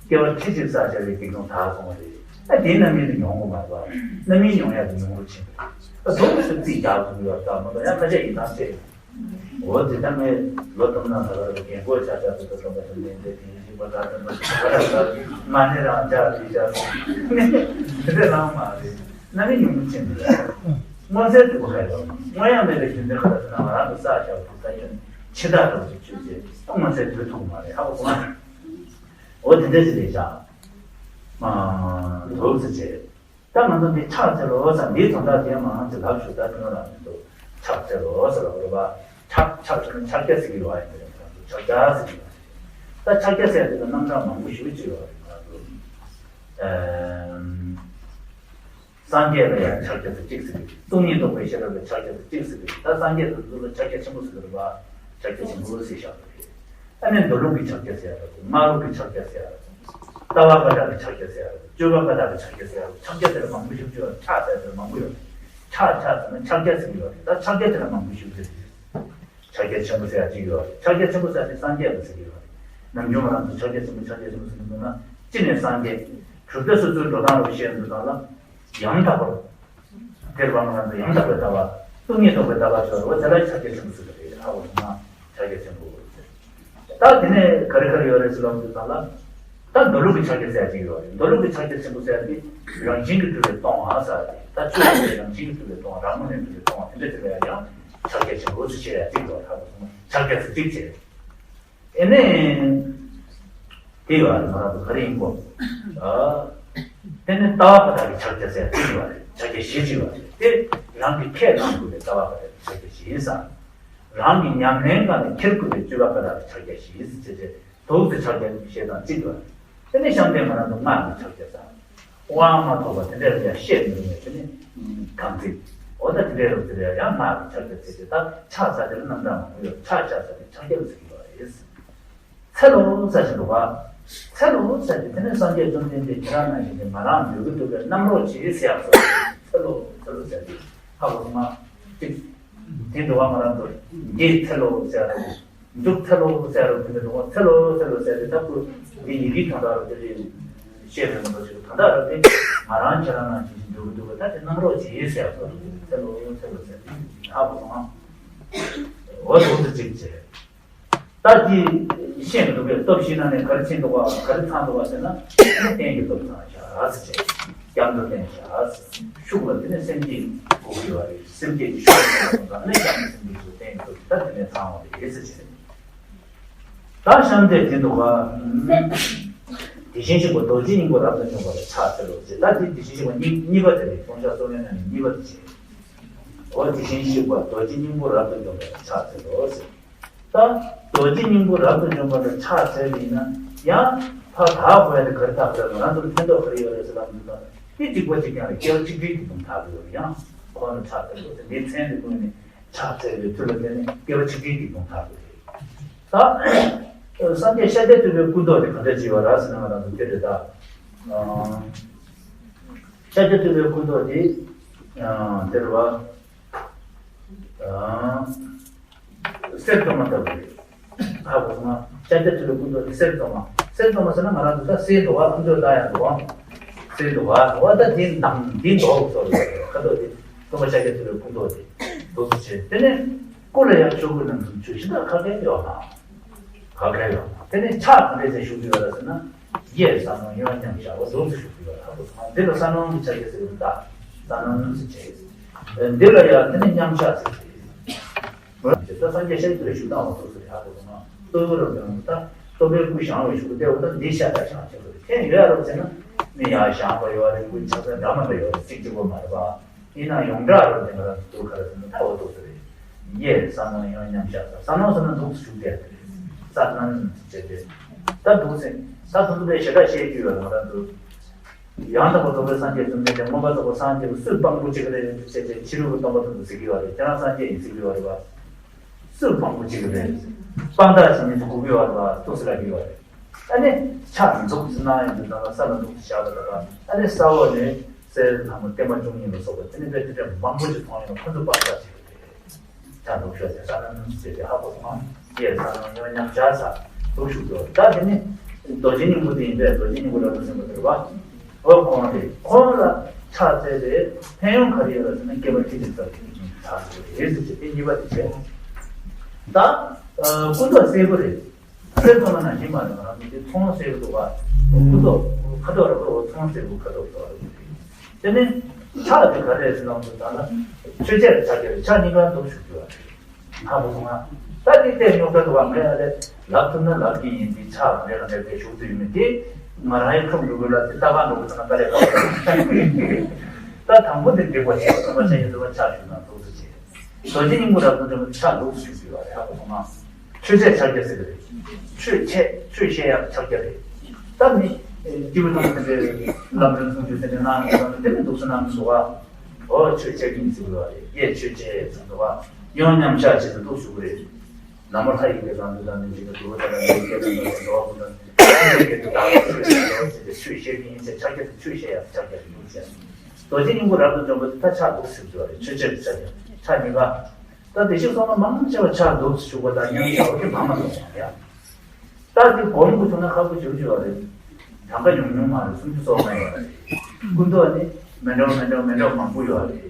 སྐྱེ་བ་ཁྲི་གཅིག་བསགས་བྱ་བའི་སྡིག་ལྟུང་དག་སོང་བ་རེད། ཨ་དེའི་རྣམ་སྨིན་དེ་མྱོང་དགོས་མ་རེད་པ། རྣམ་སྨིན་མྱོང་ཡག་དེ་མྱོང་རོགས་བྱེད། ཨ་དོ་མི་སྲིད་རྩིས་རྒྱག་ཐུབ་ཡོད་ད་མ་གཏོགས་ཡང་ཁ་ཤས་ཡིན་ཐང་ཆད། འོ་དེ་ལྟར་ངས་ལོ་ཐུབ་ན་ད་བར་རྒན་གོག་ཆགས་ཆགས་སུ་ད་སོང་བ་དེ་ལས་འདས་དེ་ཡིན་ཞིག་པ་ད་དེ་མ་ཞིག་པ་ད་ད་མ་ཎི་རང་འཇགས་རེད་འཇགས་སོང་། དེ་འདྲ་རང་མ་རེད། རྣམ་སྨིན་མྱོང་རོགས་བྱེད་འདི་རེད། མངོན་གསལ་དོད་པོ་ཁ་ཡོད། དངོས་ཡང་མེད་པའི་རྒྱུ་མཚན་ག་རེ་ཟེར་ན་ང་རང་གི་བསགས་བཞག་པ་དེ་ད་ཁྱོད་འཆི་བདག་ལྟ་བུ་ཞིག་ཆུད་ཟོས་མངོན་གསལ་དོད་ཐུབ་མ་རེད། ཧ་གོ་སོང་ང་། འོ་དེ་འདྲ་ཞིག་རེད་ཤག་ཨ། འདུག་སེ་བྱས། ད་ ད་ང་ཚོ་འདི་ཕྱག་འཚལ་ལོ་ཟེར། འདིའི་དོན་དག་དེ་མང་ཆེ་ལབ་ཞུ། ད་དོན་རང་མི་འདུག་ཕྱག་འཚལ་ལོ་ཟེར་བ་རེད་པ། ཕྱག་ཕྱག་ཟེར་ན་ཕྱག་རྒྱ་ཟེར་གྱི་ཡོད་ཨ། ཡིན་པ་རེད། ཕྱག་རྒྱ་ཟེར་གྱི་ཡོད་རེད། ད་ཕྱག་རྒྱ་ཟེར་ཡ་དེ་ལ་རྣམ་གྲངས་མང་པོ་ཞེ་པོ་ཅིག་ཡོད་རེད། ང་ཚོ་ཨམ། སངས་རྒྱས་ལ་ཡང་ཕྱག་རྒྱ་ཟེར་གཅིག་ཟེར་གྱི་འདུག་སྟོང་ཉིད་རྟོགས་པའི་ཤེས་རབ་ལ་ཕྱག་རྒྱ་ཟེར་གཅིག་ཟེར་གྱི་འདུག་ད་སངས་རྒྱས་དེ་ཚོ་ལ་ཕྱག་རྒྱ་ཆེན་པོ་ཟེར་གྱི་རེད་པ། ཕྱག་རྒྱ་ཆེན་པོ་ཟེར་བཞག་པ་རེད། ཨ་ནི་མདོ་ལུགས་ཀྱི་ཕྱག་རྒྱ་ཟེར་ཡ་རེད། སྔགས་ལུགས་ཀྱི་ཕྱག་རྒྱ་ཟེར་ཡ་རེད། ལྟ་བ་བཀའ་རྟགས་ཀྱི་ཕྱག་རྒྱ་ཟེར་ཡ་རེད། སྤྱོད་པ་བཀའ་རྟགས་ཀྱི་ཕྱག་རྒྱ་ཟེར་ཡ་རེད། ཕྱག་རྒྱ་དེ་ལ་མང་པོ་ཞིག་ཡོད། ཕྱག་ཟེར་དེ་ལ་མང་པོ་ཡོད། ཕྱག་ཕྱག་ཟེར་ན་ཕྱག་རྒྱ་ཟེར་གྱི་ཡོད་རེད། ད་ཕྱག་རྒྱ་དེ་ལ་མང་པོ་ཞིག་ཡོད་རེད། ཕྱག་རྒྱ་ཆེན་པོ་ཟེར་ཡ་གཅིག་ཡོད་རེད། ཕྱག་རྒྱ་ཆེན་པོ་ཟེར་ཡ་དེ་སངས་རྒྱས་ལ་ཟེར་གྱི་ཡོད་རེད། ནམ་རྒྱུན་ང་རང་ཚོ་ཕྱག་རྒྱ་ཆེན་པོ་ཕྱག་རྒྱ་ཆེན་པོ་ཟེར་གྱི་འདུག་ན། གཅིག་ནས་སངས་རྒྱས། གྲུབ་མཐའ་སོ་སོའི་འགྲོ་སྟངས་ལ་བཤད་འདུག་དང་ལ། ཡང་དག་པར། དེར་བ་ང་ཚོ་ཡང་དག་པའི་ལྟ་བ། སྟོང་ཉིད་རྟོགས་པའི་ལྟ་བ་ཟེར་བ་དེ་ལ་ཕྱག་རྒྱ་ཆེན་པོ་ཟེར་གྱི་རེད། ཧ་གོ་སོང་ན་ཕྱག་རྒྱ་ཆེན་པོ་ཟེར། ད་དེ་ནས་ག་རེ་ག་རེ་ཡོད་རེད་ཟེར་ལབ་དུས་ཙམ་ལ། ད་མདོ་ལུགས་ཀྱི་ཕྱག་རྒྱ་ཟེར་ཡ་ཅིག་ཡོད་རེད། མདོ་ལུགས་ཀྱི་ཕྱག་རྒྱ་ཆེན་པོ་ཟེར་ཡ་དེ་རང་བཞིན་གྱིས་གྲུབ་པའི་སྟོང་པ་ཟེར་ཡ་དེ། ད་ཆོས་ཀྱི་རང་བཞིན་གྱིས་གྲུབ་པའི་སྟོང་པ། རང་ངོས་ནས་གྲུབ་པའི་སྟོང་པ་དེ་འདྲ་ཟེར་བ་ཡང་ཕྱག་རྒྱ་ཆེན་པོ་ཟེར་བྱས་ཡ་ཅིག་ཡོད་རེད། ཧ་གོ་སོང་ན་ཕྱག་རྒྱ་ཟེར་གཅིག་བྱས། ཨེ་ནས། དེ་ཡོད་རེད། ང་རང་ཚོ་ག་རེ་ཡིན་གོ། ཨ། དེ་ནི་ལྟ་བ་བཀའ་རྟགས་ཀྱི་ཕྱག་རྒྱ་ཟེར་དེ་ཡོད་རེད། ཕྱག་རྒྱ་བཞི་ཅིག་ཡོད་རེད། དེ་རང་གི་ཁས་བླངས་དགོས་པའི་ལྟ་བ་བཀའ་རྟགས་ཀྱི་ཕྱག་རྒྱ་བཞི་ཟེར། རང་གི་ཉམས་ལེན་སྒང་ནས་འཁྱེར་དགོས་པའི་སྤྱོད་པ་བཀའ་རྟགས་ཀྱི་ཕྱག་རྒྱ་བཞི་ཟེར་བྱས་བྱས་དུག་ཏུ་ཕྱག་རྒྱ་བཞི་དང་གཅིག་ཡོད་རེད། དེ་ནི་གཤམ་དེ་ང་རང་ཚོ་སྔགས་ཀྱི་ཕྱག་རྒྱ་ཟེར། དབང་མ་ཐོབ་པ་དེ་འདྲ་ལ་ཡང་བཤད་མི་རུང་བའི་དེ་ནི་དམ་ཚིག་འོ་ད་དེ་འདྲའི་རོབ་ཙམ་ལ་ཡང་སྔགས་ཀྱི་ཕྱག་རྒྱ་ཟེར་ཏེ། ད་ཕྱག་ཟེར་དེ་ལ་རྣམ་གྲངས་མང་པོ་ཡོད། ཕྱག་ཕྱག་ཟེར་ཏེ་ཕྱག་རྒྱ་ལ་ཟེར་གྱི་ཡོད་རེད། འཚལ་ལོ་ཟེར་གྱི་འདུག་ག་འཚལ་ལོ་ཟེར་ཏེ་དེ་ནི་སངས་རྒྱས་བཅོམ་ལྡན་འདས་ཁྱེད་རང་ནང་བཞིན་གྱི་ང་རང་འདོད་ཀྱི་འདོད་པའི་རྣམ་རོགས་བྱེད་ཟེར་ཡག་སོ། འཚལ་ལོ་འཚལ་ལོ་ཟེར་ཏེ་ཧ་གོ་སོང་ང་། ཅིག་དེ་འདུག་ག་ང་རང་ཚོ་འདི་འཚལ་ལོ་ཟེར་རོ། འདུག་འཚལ་ལོ་ཟེར་རོ། དེ་འདྲ་འདུག་ག་འཚལ་ལོ་འཚལ་ལོ་ཟེར་ཏེ་ད་ཁོ་འདི་ཡི་གེའི་དོན་དག་རོ། དེ་རེད། བཤད་མི་མང་པོ་ཞིག་ད་ལྟ་ར་དེ་ང་རང་ཁྱེད་རང་ནང་བཞིན་ཞིག་འདོད་ཀྱི་འདོད་པ་ད་དེ་རྣམ་རོགས་བྱེད་ཟེར་སོ། འཚལ་ལོ་འཚལ་ལོ་ཟེར་ཏེ་ཧ་གོ་སོང་ང་། འོ་འདུག་སེ་ཅིག་བྱས། ད་དེ་ཤེས་མི་འདུག་པས། སྟོབས་བཞི་ནང་ནས་ག་རེ་ཕྱིན་འདུག་ག་ག་རེ་ཚང་འདུག་ག་ཟེར་ན། རྟེན་གྱི་སྟོབས་ཚང་བཞག་ཟེར་བྱས། སྐྱབས་འགྲོ་བསྟེན་བཞག་ཟེར། ཤུགས་ལ་དེ་ནས་སེམས་བསྐྱེད་དགོས་ཀྱི་ཡོད་རེད། སེམས་བསྐྱེད་ཀྱི་ཤུགས་ལ་དེ་ནས་སྐྱབས་འགྲོ་བསྟེན་གྱི་སྟོབས་ད་དེ་ནས་ཚང་བ་རེད་ཟེར་བྱས། ད་གཤམ་དེ་དེ་འདུག་ག་དེ་བཞིན་གཤེགས་པ་རྡོ་རྗེ་སྙིང་པོ་རབ་ཏུ་འཇོམས་པ་ལ་ཕྱག་འཚལ་ལོ་ཟེར། ད་དེ་དེ་བཞིན་གཤེགས་པ་གཉིས་གཉིས་པ་དེ་རེད། ལྟུང་བཤགས་སྩོགས་མའི་ནང་ནས་གཉིས་པ་དེ་བྱས། འོ་དེ་བཞིན་གཤེགས་པ་རྡོ་རྗེ་སྙིང་པོ་རབ་ཏུ་འཇོམས་པ་ལ་ཕྱག་འཚལ་ལོ་ཟེར། ད་རྡོ་རྗེ་སྙིང་པོ་རབ་ཏུ་འཇོམས་པ་ལ་ཕྱག་འཚལ་བ་ཡིན་ན་ཡང་ཕར་བག་གོ་ཡ་དེ་ག་རེ་བཏགས་པ་རེད། ང་རང་ཚོ་ལ་ཕན་ཐོགས་ག་རེ་ཡོད་རེད་ཟེར་ལབ་དུས་ད་དེ་གཅིག་པ་གཅིག་རྐྱང་རེད། སྐྱེ་བ་གཅིག་སྒྲིལ་གྱི་དོན་དག་གི་ཡོད་རེད། ཡང་ཁོང་ལ་ཕྱག་འཚལ་ལོ་ཟེར། འདིའི་མཚན་དེ་ཀུན་ནས་ཕྱག་འཚལ་བའི་མཐུ་ལ་བརྟེན་ནས་སྐྱེ་བ་གཅིག་སྒྲིལ་གྱི་དོན་དག་གི་རེད། ད་སངས་རྒྱས་ཤཱཀྱ་ཐུབ་པའི་སྐུ་མདོག་དེ་ག་འདྲ་ཅིག་ཡོད་རེད་ཟེར་ན། ང་རང་ཚོ་སྐད་དེ་ད་ཤཱཀྱ་ཐུབ་པའི་སྐུ་མདོག་དེ་དེ་རེད་བ། གསེར་བཙོ་མ་ལྟ་བུ་རེད། ཧ་གོ་སོང་ང་། ཤཱཀྱ་ཐུབ་པའི་སྐུ་མདོག་དེ་གསེར་བཙོ་མ། གསེར་བཙོ་མ་ཟེར་ན་ང་རང་ཚོ་ད་གསེར་འདུག་བ། ཨ་མདོ་ད་ཡང་འདུག་བ། གསེར་འདུག་བ། འོ་ད་དེ་འདང་དེ་འདོག་ཚོ་རེད། ཁ་དོག་དེ་སྟོན་པ་ཤཱཀྱ་ཐུབ་པའི་སྐུ་མདོག་དེ་འདུག་སེ་བྱས། དེ་ནས་སྐུ་ལ་ཡང་ཆོས་སྐུ་རྣམ་གསུམ་ཆོས་བཞི་དང་ཁ་ཁ་ཡོད་ན། ག་གེ་ཡོད། དེ་ནས་ཕྱག་ག་འདྲས་ཟེར་བཞུགས་ཀྱི་ཡོད་ལ་ཟེར་ན། གཡས་ཟ་ནོར་གཡོན་མཉམ་བཞག་པ་འདུག་སེ་བཞུགས་ཀྱི་ཡོད་ལ། འདི་ལ་ཟ་ནོར་གྱི་ཕྱག་རྒྱ་ཟེར་གྱི་འདུག་ད་ཟ་ནོར་གྱི་ཕྱག་རྒྱ། འདི་ལ་ཡང་དེ་ནས་མཉམ་བཞག་ཟེར་གྱི་རེད། ད་སངས་རྒྱས་ཤཱཀྱ་ཐུབ་པའི་བཞུགས་སྟངས་འོ་འདུག་སེ་རེད། ཧ་གོ་སོང་ང་། སྟོབས་རབ་ཀྱང་ད་སྟོབས་པའི་སྐུ་བཞེངས་པའི་བཞུགས་སྟེ་འོ་ད་འདི་ཤ་སྟག་བཞེངས་བྱེད་དགོས་རེད། ཐེངས་ཡོད་རབས་ཟེར་ན་མི་ཡར་བཞེངས་པ་ཡོད་རེད། སྐུ་ཆགས་ས་འདྲ་མི་འདྲ་ཡོད་རེད། གཅིག་གཅིག་པོ་མ་རེད་པ། ཡིན་ན་ཡོངས་གྲགས་རུ་དེ་ང་རང་ཚོ་ག་རེ་ཟེར་ན་ད་འོ་འདུག་སེ་རེད། གཡས་ཟ་ནོར་གཡོན་མཉམ་བཞག་ཟ་ནོར་ཟེར་ན་འདུག་སེ་བཞུགས་བསྡད་རེད། ཟ་ནོར་བྱས་ཏེ། ད་འདུག་སེ་ད་དུང་དུ་པའི་ཞེ་དྲག་བཤད་རྒྱུ་ཡོད་རེད། ང་རང་ཚོ་ཡང་དག་པར་རྫོགས་པའི་སངས་རྒྱས་བཅོམ་ལྡན་འདས་མངོན་པར་རྫོགས་པར་སངས་རྒྱས་པ་སུས་དཔང་པོ་བྱེད་ཀྱི་རེད་ཟེར་བྱས་ཏེ་ཕྱི་རོལ་གྱི་སྟོན་པ་དེ་ཚོ་ཟེར་གྱི་ཡོད་རེད། ཁྱེད་རང་སངས་རྒྱས་ཡིན་ཟེར་གྱི་ཡོད་རེད་པ། སུས་དཔང་པོ་བྱེད་ཀྱི་རེད། དཔང་རྟགས་བྱེད་མཁན་ཚོ་དགོས་ཀྱི་ཡོད་རེད་པ། འདུག་སེ་ལབ་ཀྱི་ཡོད་རེད། ཨ་ནི་ཕྱག་འདུག་སེ་གནང་ཡོང་དུས་ཙམ་ལ་ས་ལ་འདུག་སེ་བཞག་པ་དང་། ཨ་ནི་ས་འོག་ནས་གསེར་དང་པོ་བརྟན་མ་བཅུ་གཉིས་ལ་སོགས་པ་དེ་ནི་དཔེ་དེ་འདྲ་མང་པོ་ཞིག་མཐོང་ཡོང་ན་ཁོ་ཚོ་དཔང་རྟགས་བྱེད་ཀྱི་རེད། ཕྱག་འདུག་ཤོག་ཅེས་ས་ལ་འདུག་སེ་བྱས་ཏེ་ཧ་གོ་སོང་ང་། གཡས་ཟ་ནོར་གཡོན་མཉམ་བཞག་ས་འདུག་བཞུགས་ཀྱི་ཡོད། ད་དེ་ནི་རྡོ་རྗེ་སྙིང་པོ་དེ་ཡིན་པས་རྡོ་རྗེ་སྙིང་པོ་རབ་ཏུ་འཇོམས་པ་དེ་རེད་པ། འོ་ཁོང་རེད། ཁོང་ལ་ཕྱག་འཚལ་ཏེ་ཕན་ཡོན་ག་རེ་ཡོད་ལ་ཟེར་ན་སྐྱེ་བ་ཁྲི་གཅིག་ལྟར་ཁྱོད་ཀྱིས་ཕྱག་འཚལ་ཏེ་རེད་ཟེར་བྱས་ཏེ་གཉིས་པ་དེ་བྱས། ད་སྐུ་མདོག་སེར་པོ་རེད། སེར་ཙམ་མ་ནང་བཞིན་མ་རེད། ང་རང་ཚོ་འདི་ཚོང་སེར་པོ་འདུག་བ། སྐུ་མདོག་ཁ་དོག་རེད་པ། འོ་ཚོང་སེར་པོ་ཁ་དོག་འདུག་བ། དེ་ནི་ཕྱག་དེ་ག་རེ་རེད་ཟེར་ན་ང་ཚོ་ད་ལ་མཆོད་ཆས་ལ་ཕྱག་རྒྱ་རེད། ཕྱག་གཉིས་ཀ་འདུག་བཞུགས་རྒྱུ་བ་རེད། ཧ་གོ་སོང་ང་། ད་འདི་ལྟས་རྙོག་དྲ་འདུག་བ། ངས་ཨ་ལས་ལབ་ཐུབ་ན་ལབ་ཀྱི་ཡིན། འདི་ཕྱག་ག་འདྲ་ག་འདྲ་དེ་བཞུགས་ཚུལ་ཡིན་མིན་དེ་ ང་རང་ཡི་ཁམས་འགྲོ་དགོས་ལ་དེ་ལྟ་བ་འགྲོ་དགོས་ན་དཀའ་ལས་ཁག་པོ་རེད། ད་དང་པོ་དེ་འགྲིག་པ་བྱས་བསམ་པ་བྱས་ཡིན་འདུག་པ་ཆགས་བཞུགས་ན་འདུག་ཟེར་བྱས། རྡོ་རྗེ་སྙིང་པོ་རབ་ཏུ་འཇོམས་པ་དེ་ཕྱག་ལུགས་སུ་བཞུགས་ཡོད་རེད། ཧ་གོ་སོང་ང་། ཆོས་འཆད་ཕྱག་རྒྱ་ཟེར་གི་རེད། ཆོས་འཆད་ཆོས་བཤད་ཡག་ཕྱག་རྒྱ་རེད། ད་ནི་སྐྱེས་བུ་ཚང་མ་དེ་འདྲའི་ལམ་རིམ་སྲུང་སྐྱོབ་དེ་འདྲ་གནང་ཡོད་ཙང་དེ་ནི་འདུག་སེ་གནང་གི་འདུག་བ། ཨོ་ཆོས་འཆད་ཀྱི་ཡིན་ཟེར་གི་རེད་བ། ཡས་ཆོས་འཆད་ཟེར་འདུག་བ། ཡང་མཉམ་བཞག་བྱས་ཏེ་འདུག་ཞུ་གི་རེད། ན་མོ་ལྷ་ཡི་སྐད་དང་འདི་དང་ནི་འཇིགས་པ་འདུལ་བ་དང་ནི་སྐད་དང་འདི་དང་འགྲོ་བ་ཀུན་དང་ནི་སྐད་དུ་བདག་ལ་ཆོས་བཤད་ལོ་ཟེར་ཏེ་ཆོས་བཤད་ཀྱི་ཡིན་ཟེར་ཕྱག་རྒྱ་དེ་ཆོས་བཤད་ཡག་ཕྱག་རྒྱ་རེད་འདུག་ཟེར། རྡོ་རྗེ་སྙིང་པོ་རབ་ཏུ་འཇོམས་པ་དེ་ད་ཕྱག་འདུག་ཟེར་གྱི་རེད། ཆོས་འཆད་ཀྱི་ཕྱག་རྒྱ་ཕྱག་གཉིས་ཀ། ད་དེ་ཞིག་སོང་ན་མང་ཆེ་བ་ཕྱག་འདུག་ཞུགས་པ་དང་མཉམ་བཞག་པ་དེ་མང་མ་འདུག་ཡ། ད་དེ་སྒོམ་དགོས་ཐུག་ན་ཁག་པོ་ཞེ་པོ་ཅིག་ཡོད་རེད། གྲངས་ཀ་ཉུང་ཉུང་མ་རེད། སུམ་ཅུ་སོ་ལྔ་ཡོད་རེད། སྐུ་མདོག་ནི་མི་འདྲ་བ་མི་འདྲ་བ་མི་འདྲ་བ་མང་པོ་ཡོད་རེད།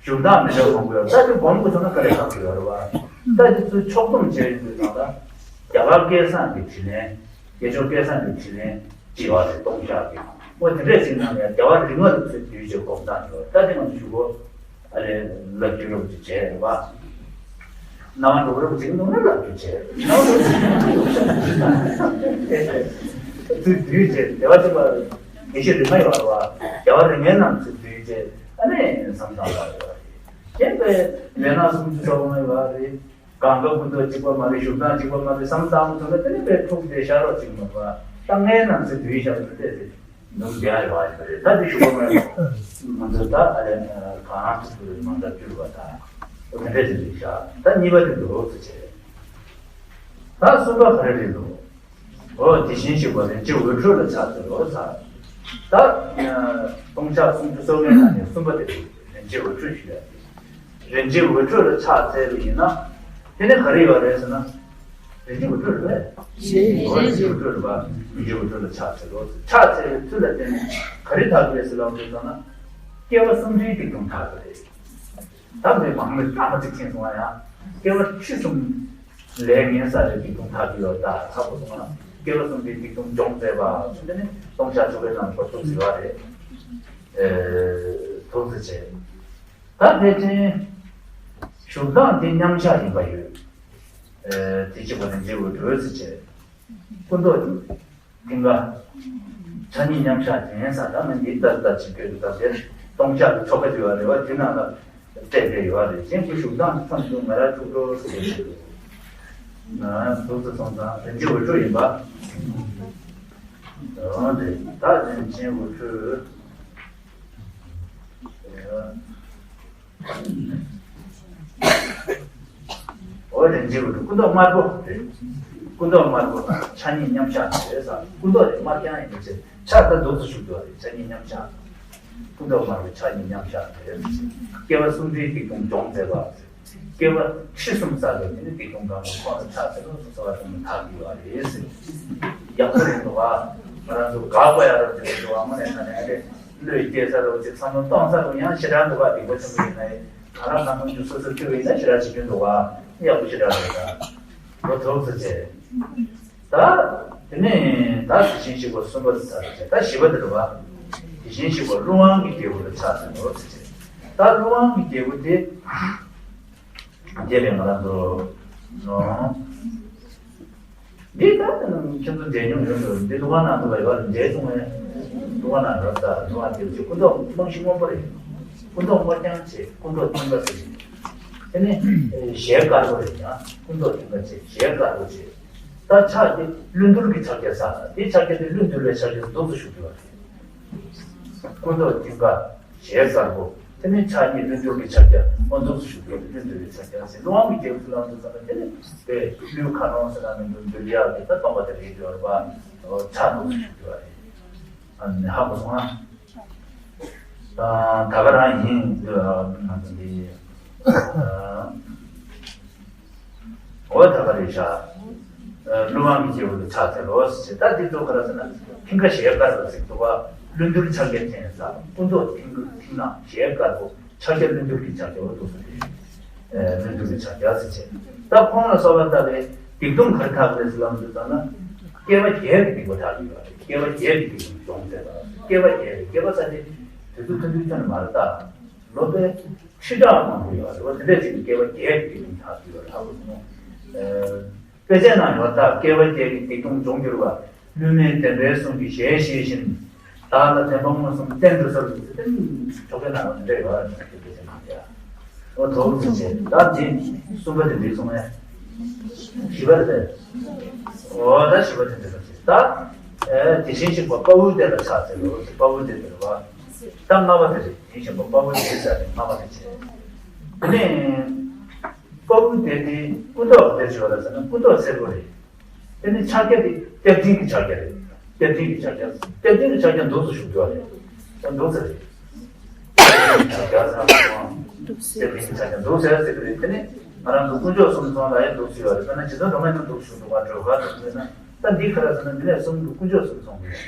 བཞུགས་སྟངས་མི་འདྲ་བ་མང་པོ་ཡོད་རེད། ད་དེ་སྒོམ་དགོས་ཐུག་ན་དཀའ་ལས་ཁག་པོ་ཡོད་རེད་བ། ད་དེ་ཚོ་ཕྱོགས་བསྡོམས་བྱས་ཡོང་དུས་ཙང་ད་རྒྱ་གར་སྐལ་བཟང་གི་དྲིན་ལན། དགེ་སྦྱོར་སྐལ་བཟང་གི་དྲིན་ལན་ཅེས་པ་རེད། སྟོང་ཕྲག་གི་འོ་དེ་འདྲས་ཞིག་ནང་ཡང་རྒྱལ་བ་རིགས་ལྔ་ལ་ཚུར་བསྡུས་བྱས་སྒོམ་སྟངས་ཡོད། ད་དེ་ང་ཚོ་ཞུ་གོ་ཨ་ལས་ལབ་རྒྱུ་རོབ་ཅིག་བྱས་རེད་བ། སྣང་བ་འགྲོ་རོབ་ཅིག་འདུག་ན་ལབ་རྒྱུ་བྱས་རེད། སྣང་བ་འགྲོ་རོབ་ཅིག་ཚུར་བསྡུས་བྱས་རྒྱལ་བ་ཅིག་ལ་དགེ་བཤེས་རིགས་ལྔ་ཡོད་རེད་བ། རྒྱལ་བ་རིགས་ལྔའི་ནང་ཚུར་བསྡུས་བྱས་ཨ་ནི་བསམ་བློ་བཏང་ཡོད་རེད། དེ་བས་ལས་སྣ་སུམ་ཅུ་སོ་ལྔ་ཡོད་རེད། གང་ག་ཀུན་རྟོག་གཅིག་པ་མ་རེད། བཞུགས་སྟངས་གཅིག་པ་མ་རེད། བསམ་བཏང་ཐུབ་ན་དེ་ནི་དཔེ་ཕྲུག་དེ་ཤ་རོགས་གཅིག་མ་རེད་པ། ད་ལྔའི་ནང་ཚུར་བསྡུས་བཞག་ན་དེ་དེ་འདུམ་རྒྱག་ཡོད་པ་ཡིན་པ་རེད། ད་དེ་ཞུ་བ་མ་ཡིན་ང་ཚོ་ད་ཨ་ལས་གང་ཐུབ་ཐུབ་མང་དྲགས་བསྒྱུར་བ་དང་འོ་དེ་འདྲས་དེ་འདུག་ཤག་ད་གཉིས་པ་དེ་འདུག་ཟེར་བྱས། ད་གསུམ་པ་ག་རེ་རེད་འདུག་འོ་དེ་བཞིན་གཤེགས་པ་རིན་ཆེན་འོད་འཕྲོ་ལ་ཕྱག་འཚལ་ལོ་ཟེར། ད་སྟོང་ཕྲག་སུམ་ཅུ་སོ་ལྔའི་ནང་ནས་གསུམ་པ་དེ་རེད། རིན་ཆེན་འོད་འཕྲོ་ཞུ་ཡ་དེ། རིན་ཆེན་འོད་འཕྲོ་ལ་ཕྱག་འཚལ་བ་ཡིན་ན། དེ་ནས་ག་རེ་ཡོད་རེད་ཟེར་ན། རིན་ཆེན་འོད་འཕྲོ་རེད་པས། འོ་རིན་ཆེན་འོད་འཕྲོ་རེད་པ། རིན་ཆེན་འོད་འཕྲོ་ལ་ཕྱག་འཚལ་ལོ། ཕྱག་འཚལ་བའི་མཐུ་ལ་བརྟེན་ནས་ག་རེ་ཐོབ་ཀྱི་རེད་ཟེར་ལབ་དུས་ཙམ་ན། སྐྱེ་བ་གསུམ་འདིའི་སྡིག་ལྟུང་ཐོབ་ཀྱི་རེད། ད་མི་མང་མི་སྐར་མ་གཅིག་ཕྱིན་སོང་བ་ཡང་། སྐྱེ་བ་ཁྲི་གསུམ་ལས་ངན་བསགས་པའི་སྡིག་ལྟུང་ཐོབ་ཀྱི་ཡོད། ད་ཚ་པོ་སོང་ན་སྐྱེ་བ་གསུམ་པའི་སྡིག་ལྟུང་སྦྱོང་མཛད་པ་ཚུལ་འདི་ནི་སྟོང་ཕྲག་བཅུ་པའི་ནང་གོ་ཐུབ་ཟིན་པ་རེད། ཨེ། ཐུགས་རྗེ་ཆེ། ད་ཕལ་ཆེར་བཞུགས་སྟངས་དེ་མཉམ་གཞག་ཡིན་པ་ཡོད། ཨེ། དེ་གཅིག་པ་ནི་འབྲས་བུ་གྲོལ་ཟེར་བྱས། སྐུ་མདོག་མཐིང་ག་ཕྱག་གཉིས་མཉམ་གཞག་དེ་ཡན་ས་དང་ནི་འདི་ལྟར་ལྟར་ཅིག་བཀོད་དུ་བཏབ་སྟེ་སྟོང་ཕྱག་གི་ཆོ་ག་བྱེད་པ་རེད་བ། དེ་ནང་ལ་བལྟས་བསྡད་ཡོད་རེད། གཞན་སྐུ་བཞུགས་སྟངས་མཚམས་སུ་ང་ར་ཐུགས་སྤྲོ་ཟེར་གྱི་འདུག་ན་ཐུགས་སུ་སོང་ཙང་རིན་ཆེན་འོད་འཕྲོ་ཡིན་པ། འོ་དེ་ད་རིན་ཆེན་འོད་འཕྲོ། འོ་རིན་ཆེན་འོད་འཕྲོ་སྐུ་མདོག་དམར་པོ་རེད། སྐུ་མདོག་དམར་པོ་ཕྱག་གཉིས་མཉམ་གཞག་རེད་ཟེར། སྐུ་མདོག་དེ་དམར་རྐྱང་ཡིན་པའི་ཕྱིར་ཕྱག་ད་འདུག་སེ་བཞུགས་འདུག་རེད། ཕྱག་གཉིས་མཉམ་གཞག་སྐུ་མདོག་དམར་པོ་ཕྱག་གཉིས་མཉམ་གཞག་རེད། སྐྱེ་བ་གསུམ་པའི་སྡིག་ལྟུང་སྦྱོང་མཛད་པ། སྐྱེ་བ་ཁྲི་གསུམ་བསགས་པའི་དེ་ནི་སྡིག་ལྟུང་གང་རུང་ཁོང་ལ་ཕྱག་འཚལ་ལོ་ཟེར་བ་དང་ཐག་ཡོད་པ་རེད་ཟེར། ཡག་པོ་རེད་འདུག་ག་ང་རང་ཚོ་དགག་པ་ཡ་རབས་ཀྱི་རེད་འདུག་ག་དངོས་གནས་ད་ནས་ཨ་རེ་བློས་སྐྱེས་ས་རུ་ཅིག་བསམ་བློ་གཏོང་ས་རུ་ཡང་ཞེ་དྲག་འདུག་ག་སྡིག་པ་ཆེན་པོ་ཡིན་ན་ཡང་ང་རང་ཚང་མ་རྒྱུ་སོ་སོར་ཐུག་པ་ཡིན་ན་ཞེ་དྲག་བྱེད་རྒྱུ་འདུག་ག་ཡག་པོ་ཞེ་དྲག་རེད་ད། ལོ་དྲུག་ཙམ་བྱས། ད་དེ་ནས་ད་དེ་བཞིན་གཤེགས་པ་གསུམ་པ་དེ་ཚར་བྱས། ད་བཞི་པ་དེ་རེད་བ། དེ་བཞིན་གཤེགས་པ་ཀླུ་དབང་གི་རྒྱལ་པོ་ལ་ཕྱག་འཚལ་ལོ་ཟེར་བྱས། ད་ཀླུ་དབང་གི་རྒྱལ་པོ་དེ། དེ་ལས་ང་རང་ཚོ་ནོ། འདི་ལྟར་ཁྱེད་ཚོ་མཇལ་མྱོང་ཡོད་འགྲོ། འདི་ལུང་པ་ནང་དུ་བ་ཡོད་ལ་མཇལ་བྱུང་བས། ལུང་པ་ནང་ཡོད་ས་ལུང་པ་དེ་ཚོ་སྐུ་མདོག་རྨང་གཞི་སྔོན་པོ་རེད། སྐུ་མདོག་དམར་རྐྱང་བྱས། སྐུ་མདོག་མཐིང་ག་ཟེར། དེ་ནི་ཞལ་དཀར་པོ་རེད་ཡང་སྐུ་མདོག་མཐིང་ག་བྱས་ཞལ་དཀར་པོ་བྱས། ད་ཕྱག་དེ་ཀླུ་འདུལ་གྱི་ཕྱག་རྒྱ་ཟེར། དེ་ཕྱག་རྒྱ་དེ་ཀླུ་འདུལ་བའི་ཕྱག་རྒྱ་འདུག་སེ་བཞུགས་ཡོད་རེད། སྐུ་མདོག་མཐིང་ག་ཞལ་དཀར་པོ། དེ་ནས་ཕྱག་གཉིས་ཀླུ་འདུལ་གྱི་ཕྱག་རྒྱ། འོ་འདུག་སེ་བཞུགས་པའི་ཀླུ་འདུལ་གྱི་ཕྱག་རྒྱ་ཟེར། ཀླུ་དབང་གི་རྒྱལ་པོ་ལ་འདུག་ཙམ་ལ་དེ་ནས་དཔེ་ཀླུའི་ཁ་གྲོང་ཟེར་ན་མི་འདུག་འདུལ་ཡག་གི་ད་སྟོན་པ་དེ་རེད་འདུག་བ། ཕྱག་འདུག་སེ་བཞུགས་པ་རེད། ཨ་ནི་ཧ་གོ་སོང་ཨ། ད་ག་རང་ཡིན་འདུག་ང་ཚོ་འདི། འོ་ད་ག་རེད་ཤག་ཀླུ་དབང་གི་རྒྱལ་པོ་ལ་ཕྱག་འཚལ་ལོ་ཟེར། ད་འདི་ཚོ་ག་རེ་ཟེར་ན་མཐིང་ག་ཞལ་དཀར་པོ་ཟེར་འདུག་བ། ཀླུ་འདུལ་ཕྱག་རྒྱ་ཅན་ཟེར། སྐུ་མདོག་མཐིང་མཐིང་ནག་ཞལ་དཀར་པོ་ཕྱག་རྒྱ་ཀླུ་འདུལ་གྱི་ཕྱག་རྒྱ་འོ་འདུག་སེ་རེད། ཀླུ་འདུལ་གྱི་ཕྱག་རྒྱ་ཟེར་བྱས། ད་ཁོང་ལ་གསོལ་བ་བཏབ་པའི་སྡིག་ལྟུང་ག་རེ་ཐོབ་རེད་ཟེར་ལབ་འདུག་ཙམ་ན། སྐྱེ་བ་བརྒྱད་ཀྱི་སྡིག་པ་ཐོབ་ཀྱི་ཡོད་རེད། སྐྱེ་བ་བརྒྱད་ཀྱི་སྡིག་ལྟུང་སྦྱོང་མཛད་པ། སྐྱེ་བ་བརྒྱད་རེད། སྐྱེ་བ་ས་དེ་དུས་ཚོད་ཐུང་ཐུང་ཁྱོན་ནས་མ་རེད་ད། ལོ་པའི་ཁྲི་ཕྲག་མང་པོ་ཡོད་རེད་བ། དེ་འདྲ་ཅིག་གི་སྐྱེ་བ་བརྒྱད་ཀྱི་སྡིག་ལྟུང་ཐོབ་ཀྱི་ཡོད་རེད། ཧ་གོ་སོང་ངོ་། ཨ། དཔེ་ཆའི་ནང་ཡོད་ད། སྐྱེ་བ་བརྒྱད་ཀྱི་སྡིག་ལྟུང་སྦྱོང་འགྱུར་བ། སློབ་མའི་བདེན་པའི་གསུང་གི་ཞལ་བཞེས་བཞིན། བདག་ལ་བདེན་པ་མངོན་སུམ་བསྟན་དུ་གསོལ་ཟེར་ཏེ་ཆོ་གའི་ནང་ལ་འདི་འདྲ་ཡོད་རེད་ཟེར་ན་སྐད་ཆ་མ་རེད། འོ་དོགས་པ་བྱས་ད་འདི་གསུམ་པ་དེ་འདི་གསུང་ངས་བཞི་པ་རེད། འོ་ད་བཞི་པ་དེ་འདི་ལ་བྱས་ད། ཨེ་དེ་བཞིན་གཤེགས་པ་དཔའ་བོའི་སྡེ་ལ་ཕྱག་འཚལ་ལོ། དཔའ་བོའི་སྡེ་དེ་རེད་བ། ད་ལྔ་པ་དེ་རེད། དེ་བཞིན་གཤེགས་པ་དཔའ་བོའི་སྡེ་ཟེར་ཏེ་ལྔ་པ་དེ་བྱས། དེ་ནས་དཔའ་བོའི་སྡེ་དེ་སྐུ་མདོག་ག་འདྲ་ཅིག་ཡོད་རེད་ཟེར་ན་སྐུ་མདོག་སེར་པོ་རེད། དེ་ནི་ཕྱག་རྒྱ་དེ་སྐྱབས་འཛིན་གྱི་ཕྱག་རྒྱ་རེད། སྐྱབས་འཛིན་གྱི་ཕྱག་རྒྱ། སྐྱབས་འཛིན་གྱི་ཕྱག་རྒྱ་འདུག་སེ་བཞུགས་ཡོད་རེད། འདུག་སེ་རེད། ཕྱག་རྒྱ་ཚང་མ་སྐྱབས་འཛིན་གྱི་ཕྱག་རྒྱ་འདུག་སེ་ཟེར་གྱི་རེད། དེ་ནི་ང་རང་ཚོ་དཀོན་མཆོག་གསུམ་ཚང་ལ་ཡང་འདུག་སེ་ཡོད་རེད། དཔེར་ན་རྗེ་བཙུན་སྒྲོལ་མ་ཡང་འདུག་སེ་བཞུགས་འདུག་ག་སྒྲོལ་དཀར་དང་དཔེར་ན་ད་འདི་ག་རེ་ཟེར་ན་འདི་ནས་གསུམ་དུ་དཀོན་མཆོག་གསུམ་ཚང་རེད།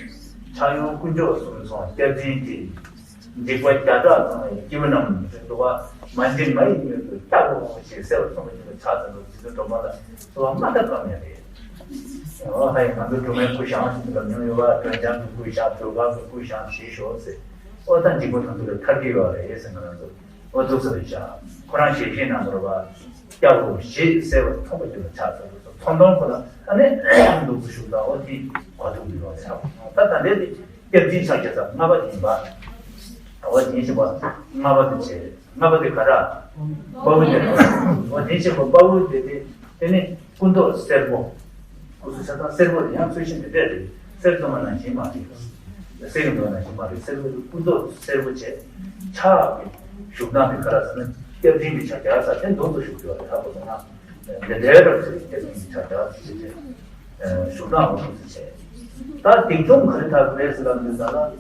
ཕྱག་གཡོན་དཀོན་མཆོག་གསུམ་ཚང་སྐྱབས་འཛིན་གྱི། འཇིགས་པ་བརྒྱ་ཕྲག་ཚང་བའི་སྐྱེ་བོ་རྣམས་ཟེར་འདུག་ག་མ་འཇིགས་མ་ཡི་མྱུར་དུ་སྐྱབས་འོང་ཞེས་གསོལ་བ་གསུངས་པ་ཉིད་ལ་ཕྱག་འཚལ་ལོ། རྗེ་བཙུན་སྒྲོལ་མ་ལ་གསོལ་བ་མ་བཏབ་ཀ་མེད་རེད། འོ་ཧ་ཡི་ང་ཚོ་སྒྲོལ་མའི་སྐུ་བཞེངས་ཟེར་གྱི་ལབ་མྱོང་ཡོད་པ། སྒྲོལ་ལྗང་གི་སྐུ་བཞེངས་སྒྲོལ་དཀར་གྱི་སྐུ་བཞེངས་ཞེས་ཞོག་ཟེར། འོ་ད་འཇིགས་པ་དང་དུ་ལ་ཐར་གྱི་ཡོད་རེད་ཟེར་ང་རང་ཚོ་འོ་འདུག་སེ་རེད་བཞག་ཁོ་རང་ཞལ་བཞེས་གནང་བ་རེད་བ། སྐྱབས་འོང་ཞེས་གསོལ་བ་མཐོང་པ་ཉིད་ལ་ཕྱག་འཚལ་ལོ། མཐོང་མཐོང་ཁོ་ལ་ཨ་ནི་འདུག་སེ་བཞུགས་དང་འོ་དེ་གོ་ཐུབ་ཀྱི་ཡོད་རེད་བ། ད་ད་ལྟའི་དེ། སྐྱབས་འཛིན་ཕྱག་རྒྱ་ཚར་ལྔ་པ་དེ་ཡིན་པ། འོ་དེ་བཞིན་གཤེགས་པ་ལྔ་པ་དེ་བྱས། ལྔ་པ་དེ་ག་རེ། དཔའ་བོའི་སྡེ། འོ་དེ་བཞིན་གཤེགས་པ་དཔའ་བོའི་སྡེ་དེ་དེ་ནི་སྐུ་མདོག་སེར་པོ། སྐུ་གཟུགས་ཆ་ཚང་སེར་པོ་དེ་ཡང་ཚུལ་བཞིན་དེ་འདྲ་རེད། གསེར་བཙོ་མ་ནང་བཞིན་མ་རེད། གསེར་གྱི་མདོག་ནང་བཞིན་མ་རེད། སེར་པོ་དེ་སྐུ་མདོག་སེར་པོ་བྱས། ཕྱག་གི་བཞུགས་སྟངས་དེ་ག་རེ་ཟེར་ན་སྐྱབས་འཛིན་གྱི་ཕྱག་རྒྱ་ཚར་དེ་འདུག་སེ་བཞུགས་ཡོད་རེད། ཧ་གོ་སོང་ང་། དེ་འདྲའི་རབ་ཚེ་སྐྱབས་འཛིན་གྱི་ཕྱག་རྒྱ་ཚར་བྱས། ཞུ་དག་འོ་ཐུགས་སུ་ཆེ། ད་སྡིག་སྦྱོང་ག་རེ་དག་རེད་ཟེར་ལབ་དུས་ཙམ་ལ།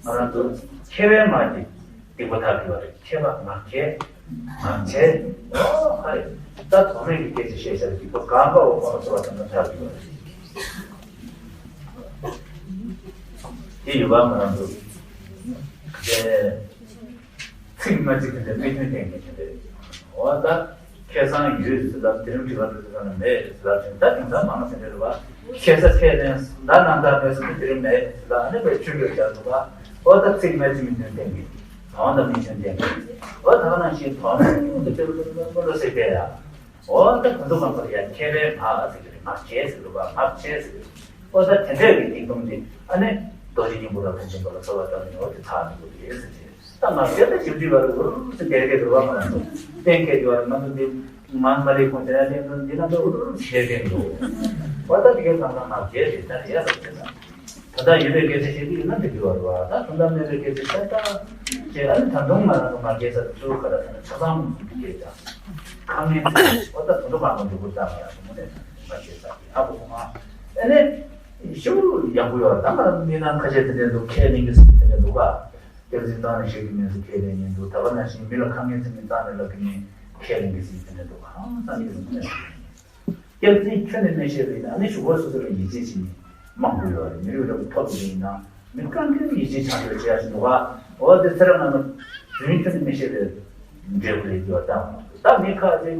ང་རང་ཚོ་མཁས་པའི་ངག་གིས་སྡིག་པ་དག་གི་བ་རེད། མཁས་པ་ངག་འཁྱལ། ངག་འཁྱལ། ཨོ་ཧ་རེ། ད་ཐོགས་མེད་ཀྱི་སྐད་ཆ་བཤད་བྱ་སྡིག་པ་གང་པ་འོ་ཁོ་ན་ཚོར་བ་དང་ན་དག་གི་བ་རེད། དེ་ཡོད་པ་ང་རང་ཚོ། དེ། ཚིག་སྨྲ་ཚིག་དེ་འདྲ་དཔེ་མཐུན་བསྟན་མཁན་དེ་འདྲ་རེད། འོ་ད་ཁེ་བཟང་ཡོད་ཟེར་ལབ་དེ་རིང་དྲི་བ་འདི་ཚོ་ནི་མེད་ཟེར་ལབ་ཅིང་ད་དེང་སང་མང་ཟེར་འདྲ་རེད་བ། ཁེ་ས་ཁས་ལེན་ཟླ་ནང་ཟླ་མེད་ཟེར་དེ་རིང་མེད་ཟེར་ལབ་ཨ་ནི་དཔེ་ཆུ་ཡོད་ཀྱང་འདུག་བ། འོ་ད་ཚིག་སྨྲ་ཚིག་མི་མཐུན་བསྟན་མཁན། དོན་དང་མི་མཐུན་བསྟན་མཁན། འོ་ད་ག་ནང་བཞིན་དོན་མི་མཐུན་དུ་སྤེལ་བ་ཚོ་ནི་མི་ལོ་ཟེར་བས་ཡ། འོ་ད་དེ་ཚོ་མང་པོ་ལ་ཡང་མཁས་པའི་ངག་ཟེར་གྱི་རེད། ངག་འཁྱལ་ཟེར་གྱི་རེད་བ། ངག་འཁྱལ་ཟེར་གྱི་རེད། འོ་ད་དེ་འདྲའི་རིགས་སྡིག་སྡོམ་དེ་ཨ་ནི་རྡོ་རྗེ་སྙིང་པོ་དང་ཕན་ཚུན་པ་ལ་ཚོར་བ་བཏང་ནས་འོ་དེ་ཚར་འགྲོ་གི་རེད་ཟེར་གྱི་རེད། ད་ང་སྐད་ཆ་ཞིབ་ཞིབ་བར་འུར་ཟེར་བསྡད་ཀྱི་རེད་བ། ང་ཚོ་གཏན་འཁེལ་གྱི་བར་ང་ཚོ་འདི་ང་མ་རེད་ཁོང་དེ་ན་གཏན་འདོན་འདི་ན་འདི་འུར་ཟེར་བསྡད་ཀྱི་འདུག་འོ་ད་དེ་གའི་ཚང་ཚང་ངག་འཁྱལ་རེད། ད་རེད་ཡ་ཟེར་གྱི་ན། ད་ལྟ་ཡོད་པའི་སྐད་ཆ་བཤད་ཀྱི་ཡོད་ན་འགྲིག་གི་བ་རེད་བ། ད་དོན་དག་མེད་པའི་སྐད་ཆ་བཤད་ད་བྱས་ཨ་ནི་ད་དུང་ང་རང་ཚོ་ང་རྒྱལ་ས་ཚུར་ག་ར་ཐ་ན་ཆ་ཚང་མི་འདུག་སྐད་ཆ་ཁ་ངན་ཚིག་འོ་ད་དོན་དུ་མ་གོ་འགྲོ་དགོས་ཙམ་ཡང་དུ་མ་ནས་ང་རྒྱལ་ས་ཨ་ཁོ་ཁོ་མ་ཨ་ནི་ཞུ་ཡག་པོ་ཡོད། ད་ང་རང་མི་ནང་ཁ་ཆེ་དེ་འདྲ་འདུག་ཁས་ལེན་གི་སྲིད་དེ་འདྲ་འདུག་ག་སྐྱག་རྫུན་བཏང་ནས་བཤད་ཀྱི་མིན་སུ་ཁས་ལེན་ཡིན་འདུག་ད་ག་ནང་བཞིན་མི་ལ་ཁ་ངན་ཚིག་ངན་བཏང་ནས་ལབ་ཀྱི་མིན་ཁས་ལེན་གི་སྲིད་དེ་འདྲ་འདུག་གང་ས་ཡིན་སུ་ཁས་ལེན། སྐྱག་རྫུན་ཁྱོན་ནས་མི་བཤད་པ་ཡིན་ན་ཨ་ནི་གཞུག་གུ་སོ་སོ་ལ་ཡིད་ཆེས་བྱེད་མཁན་མང་པོ་ཡོད་རེད། མི་རིགས་རབ་ཏུ་ཐོབ་པ་ཡིན་ན་མི་གང་གིས་ཡིད་ཆེས་བྱ་འདོད་བྱེད་ཡ་ཞིག་འདུག་ག་འོ་དེ་ཚེ་རབས་སྔ་མ་རྫུན་ཁྱོན་ནས་མི་བཤད་པའི་འབྲས་བུ་རེད་འདུག་ད་མང་པོ་ད་མི་ཁ་ཅིག་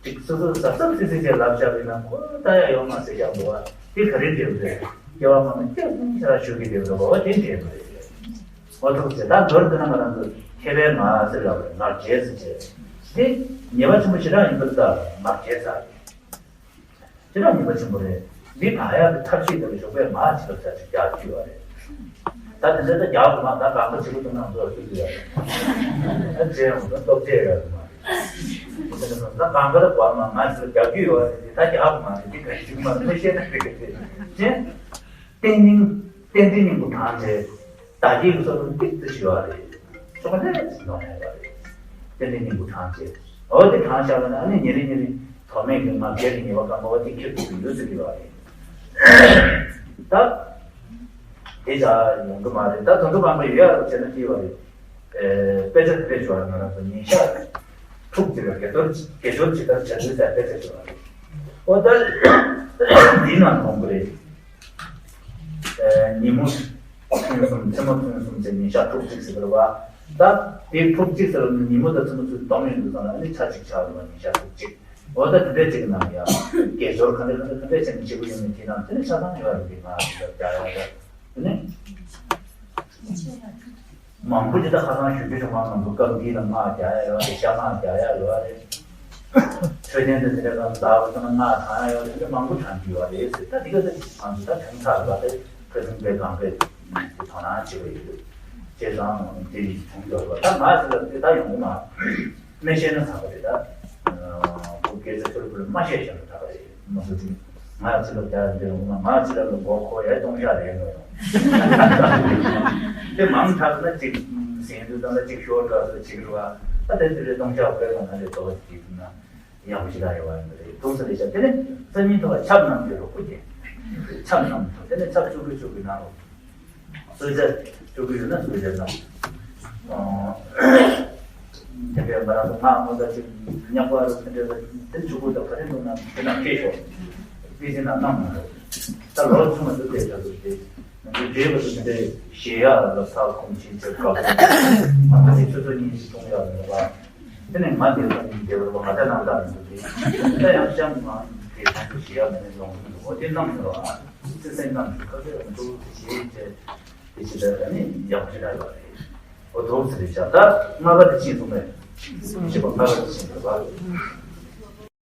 ཅིག་སོ་སོ་གཟབ་གཟབ་སིག་སིག་བྱས་ལབ་བཞག་པ་ཡིན་ན་ཁོ་ལྟ་ཡ་ཡོད་མ་ཟེར་བཞག་འདུག་ག་དེ་ག་རེ་འབྲས་བུ་རེད། སྐྱེ་བ་སྔ་མ་སྐྱག་རྫུན་ཆ་ལ་ཞུགས་ཀྱི་འབྲས་བུ་རེད་པ། འོ་དེ་འབྲས་བུ་རེད། འོ་ཐུགས་རྗེ་ཆེ། ད་མདོར་བསྡུ་ན་ང་རང་ཚོ་མཁས་པའི་ངག་ཟེར་ལབ་པ་རེད། ངག་འཁྱལ་ཟེར་བྱས། དེ་ཉེས་པ་ཆེན་པོ་ཞེ་དྲག་ཡིན་པར་ད་ངག་འཁྱལ་ཟེར། ཞེ་དྲག་ཉེས་པ་ཆེན་པོ་རེད། འདི་ད་ཡག་གི་ཐབས་ཤེས་དེ་ལ་ཞོགས་པའི་ངག་ཅིག་ལ་ཚར་ཅིག་རྒྱག་རྒྱུ་ཡོད་རེད། ད་དེ་འདྲ་ད་རྒྱག་དགོས་མ་ད་གང་ག་བྱེད་དགོས་དོན་ནང་ཚོ་ཞུ་རྒྱུ་ཡོད་རེད། ད་རྗེས་ཡོང་ད་སྟོབས་རྒྱས་ཡོད་རེད་མ་རེད། དེ་འདྲ་ད་གང་ག་ལ་གོ་མ་ངག་ཅིག་ལ་རྒྱག་རྒྱུ་ཡོད་རེད། དེ་ད་རྒྱག་དགོས་མ་རེད། འདི་ག་ཞིག་མ་རེད། ཤེས་ན་འགྲིག་གི་རེད། ཅེས། ཏན་ཏན་ཏན་ཏན་སྙིང་པོ་དྲངས་བྱས། བདག་གིས་བསམ་བློ་ཏིག་ཙམ་ཞིག་ཡོད་རེད། ཆོ་ག་ལྷན་ཅིག་གནང་ཡོད་རེད། ཏན་ཏན་སྙིང་པོ་དྲངས་བྱས། འོ་དེ་དྲངས་བཞག་པ་ན་ཨ་ནི་ཉིན་རེ་ཉིན་རེ་ཐོགས་མེད་ཀྱི་ངག་འཁྱལ་གྱི་ཉེས་པ་སྐམ་པ་བ་དེ་ཁྱེར་ཐུབ་ཀྱི་ཡོད་ཟེར་གྱི་ཡོད་རེད། ད་དེ་ཅག་ཡོང་གི་མ་རེད། ད་དོན་དུ་སྤངས་པ་ཡོད་ཡ་རུ་བྱས་ན་ཅི་ཡོད་རེད། ཨེ་དཔེ་ཆ་དེ་འདྲས་ཞིག་ཡོད་རེད། ང་རང་ཚོ་ཉིན་ཞག་དྲུག་ཅིག་ལ་དགེ་སྦྱོར་དགེ་སྦྱོར་ཇི་ལྟར་བྱ་ཚུལ་ཟེར་དཔེ་ཆ་ཞིག་ཡོད་རེད། འོ་ད་འདིའི་ནང་མཐོང་གི་རེད། ཨེ་ཉིན་མོ་ཐུན་གསུམ་མཚན་མོ་ཐུན་གསུམ་བྱས་ཉིན་ཞག་དྲུག་ཅིག་ཟེར་བ། ད་དེ་དྲུག་ཅིག་ཟེར་བ་ནི་ཉིན་མོ་དང་མཚན་མོ་ཚུར་སྡོམ་ཡོང་དུས་ཙམ་ལ་ནི་ཆ་གཅིག་ཆགས་འདུག་བ། ཉིན་ཞག་དྲུག་ཅིག་འོ་ད་དེ་འདྲས་ཅིག་གི་ནང་ཡ་དགེ་སྦྱོར་ག་འདྲ་ག་འདྲ་ག་འདྲས་བྱས་ནས་བྱེད་དགོས་ཡོད་མེད་དེ་ནང་དེ་ནི་ཆ་ཚང་ཡོད་རེད། དེ་ང་རྒྱ་ཡ་ཡ་དེ་ནི། མང་པོ་ཅིག་ད་ཁ་སང་ཞུ་རྒྱུ་བྱུང་བ་ང་ཚོ་སྐབས་འདི་ལ་སྔགས་རྒྱག་ཡ་ཡོད་རེད། ཤ་སྔགས་རྒྱག་ཡ་ཡོད་རེད། འཕྲོད་བསྟེན་དེ་དེ་འདྲ་གང་ལྟ་བུ་ཚང་མ་ང་གང་ཡོད་དེ་འདྲ་མང་པོ་གྲངས་ཀྱི་ཡོད་རེད་ཟེར། ད་འདི་ག་ད་ང་ཚོ་ད་གྲངས་ཚར་བ་དེ་ཁ་སང་པའི་གང་པའི་དེ་དོ་སྣང་བྱེད་པ་ཡོད། བྱས་ཙང་དེ་ཡིས་གྲོང་ཡོད་པ་ད་ང་ཚོ་ལ་དེ་ད་ཡོང་གི་མ་མི་ཤེས་ན་ཚར་བ་རེད། ད་ཁོ་སྐད་ཆ་ཤོར་བུ་ལ་མ་བཤད་བཞག་ད་ག་རེད། མ་སོ་ཅིག་ང་ཚོ་ལ་རྒྱ་འདི་ཡོང་གི་མ་ང་ཚོ་ལ་ལ་མགོ་ཁོ་ཡ་སྟོང་ཤ་རེད་ནོ་ཡོང་། དེ་མང་དྲགས་ན་གཅིག་ཟིན་དུས་ཙམ་ལ་གཅིག་ཤོར་འགྲོ་ཟེར་གཅིག་རུ་བ། ད་དེ་དེ་རེད། སྟོང་ཤ་བས་ལ་ང་རེ་དོ་གཅིག་ན་ཡག་པོ་ཞིག་ལ་ཡོད་བ་ཡིན་པ་རེད། ཐུགས་ས་རེད་ཤག་དེ་ནས་སང་ཉིན་ཐོག་ཆབ་གནང་རྒྱུ་རོགས་པོ་རྒྱན་ཆབ་གནང་ཐོག་དེ་ནས་ཆབ་བཅུ་དགུ་བཅུ་དགུ་གནང་རོགས། གསོལ་ཇ་བཅུ་དགུ་ཡོད་ན་གསོལ་ཇ་གནང་། དེ་འདྲའི་ང་རང་ཚོ་ང་ངོ་ཚ་ཅིག་ཉག་པ་རུ་དེ་འདྲའི་དེ་བཅུ་དགུ་དང་ག་རེ་འདུག་ན་དེ་ན་སྐྱེས་ཤོག་པི་ཟི་ན་གནང་མ་རེད། ད་ལོ་ཆུང་བ་ཚོ་དེ་འདྲ་འདུག་སྟེ། ང་ཚོའི་འབྲས་བུ་དེ་འདྲའི་བཞེས་ཡག་ལ་ས་ཁོང་ཆེན་ཆེར་དཀའ་ལས། ང་ཚོ་ཆུ་ཚོད་གཉིས་ཤིག་གཏོང་ཡག་མེད་པ། དེ་ནས་ང་འདིར་ཁོང་གི་འདེབས་རོགས་ང་ཚོ་ནང་ལ་མི་འདུག་སྟེ། ད་ཡང་ཤམ་ང་དེ་ཁོང་ཚོ་བཞེས་ཡག་མེད་ནས་ལོང་གི་འདུག་འོ་དེ་གནང་མི་རོགས་ཨ། ཙི་སེང་གནང་མི་རོགས་ཁ་ཚོད་ང་ཚོ་བཞེས་བྱས། དེ་ཕྱི་ལ་ད་ནི་ཡག་ཅིག་རག་ཡོད་རེད། འོ་དོགས་ཟེར་བྱ་ད་ལྔ་པ་དེ་ཕྱིན་སོང་ངས། བཞི་པ་ལྔ་པ་དེ་ཕྱིན་སོང་བ།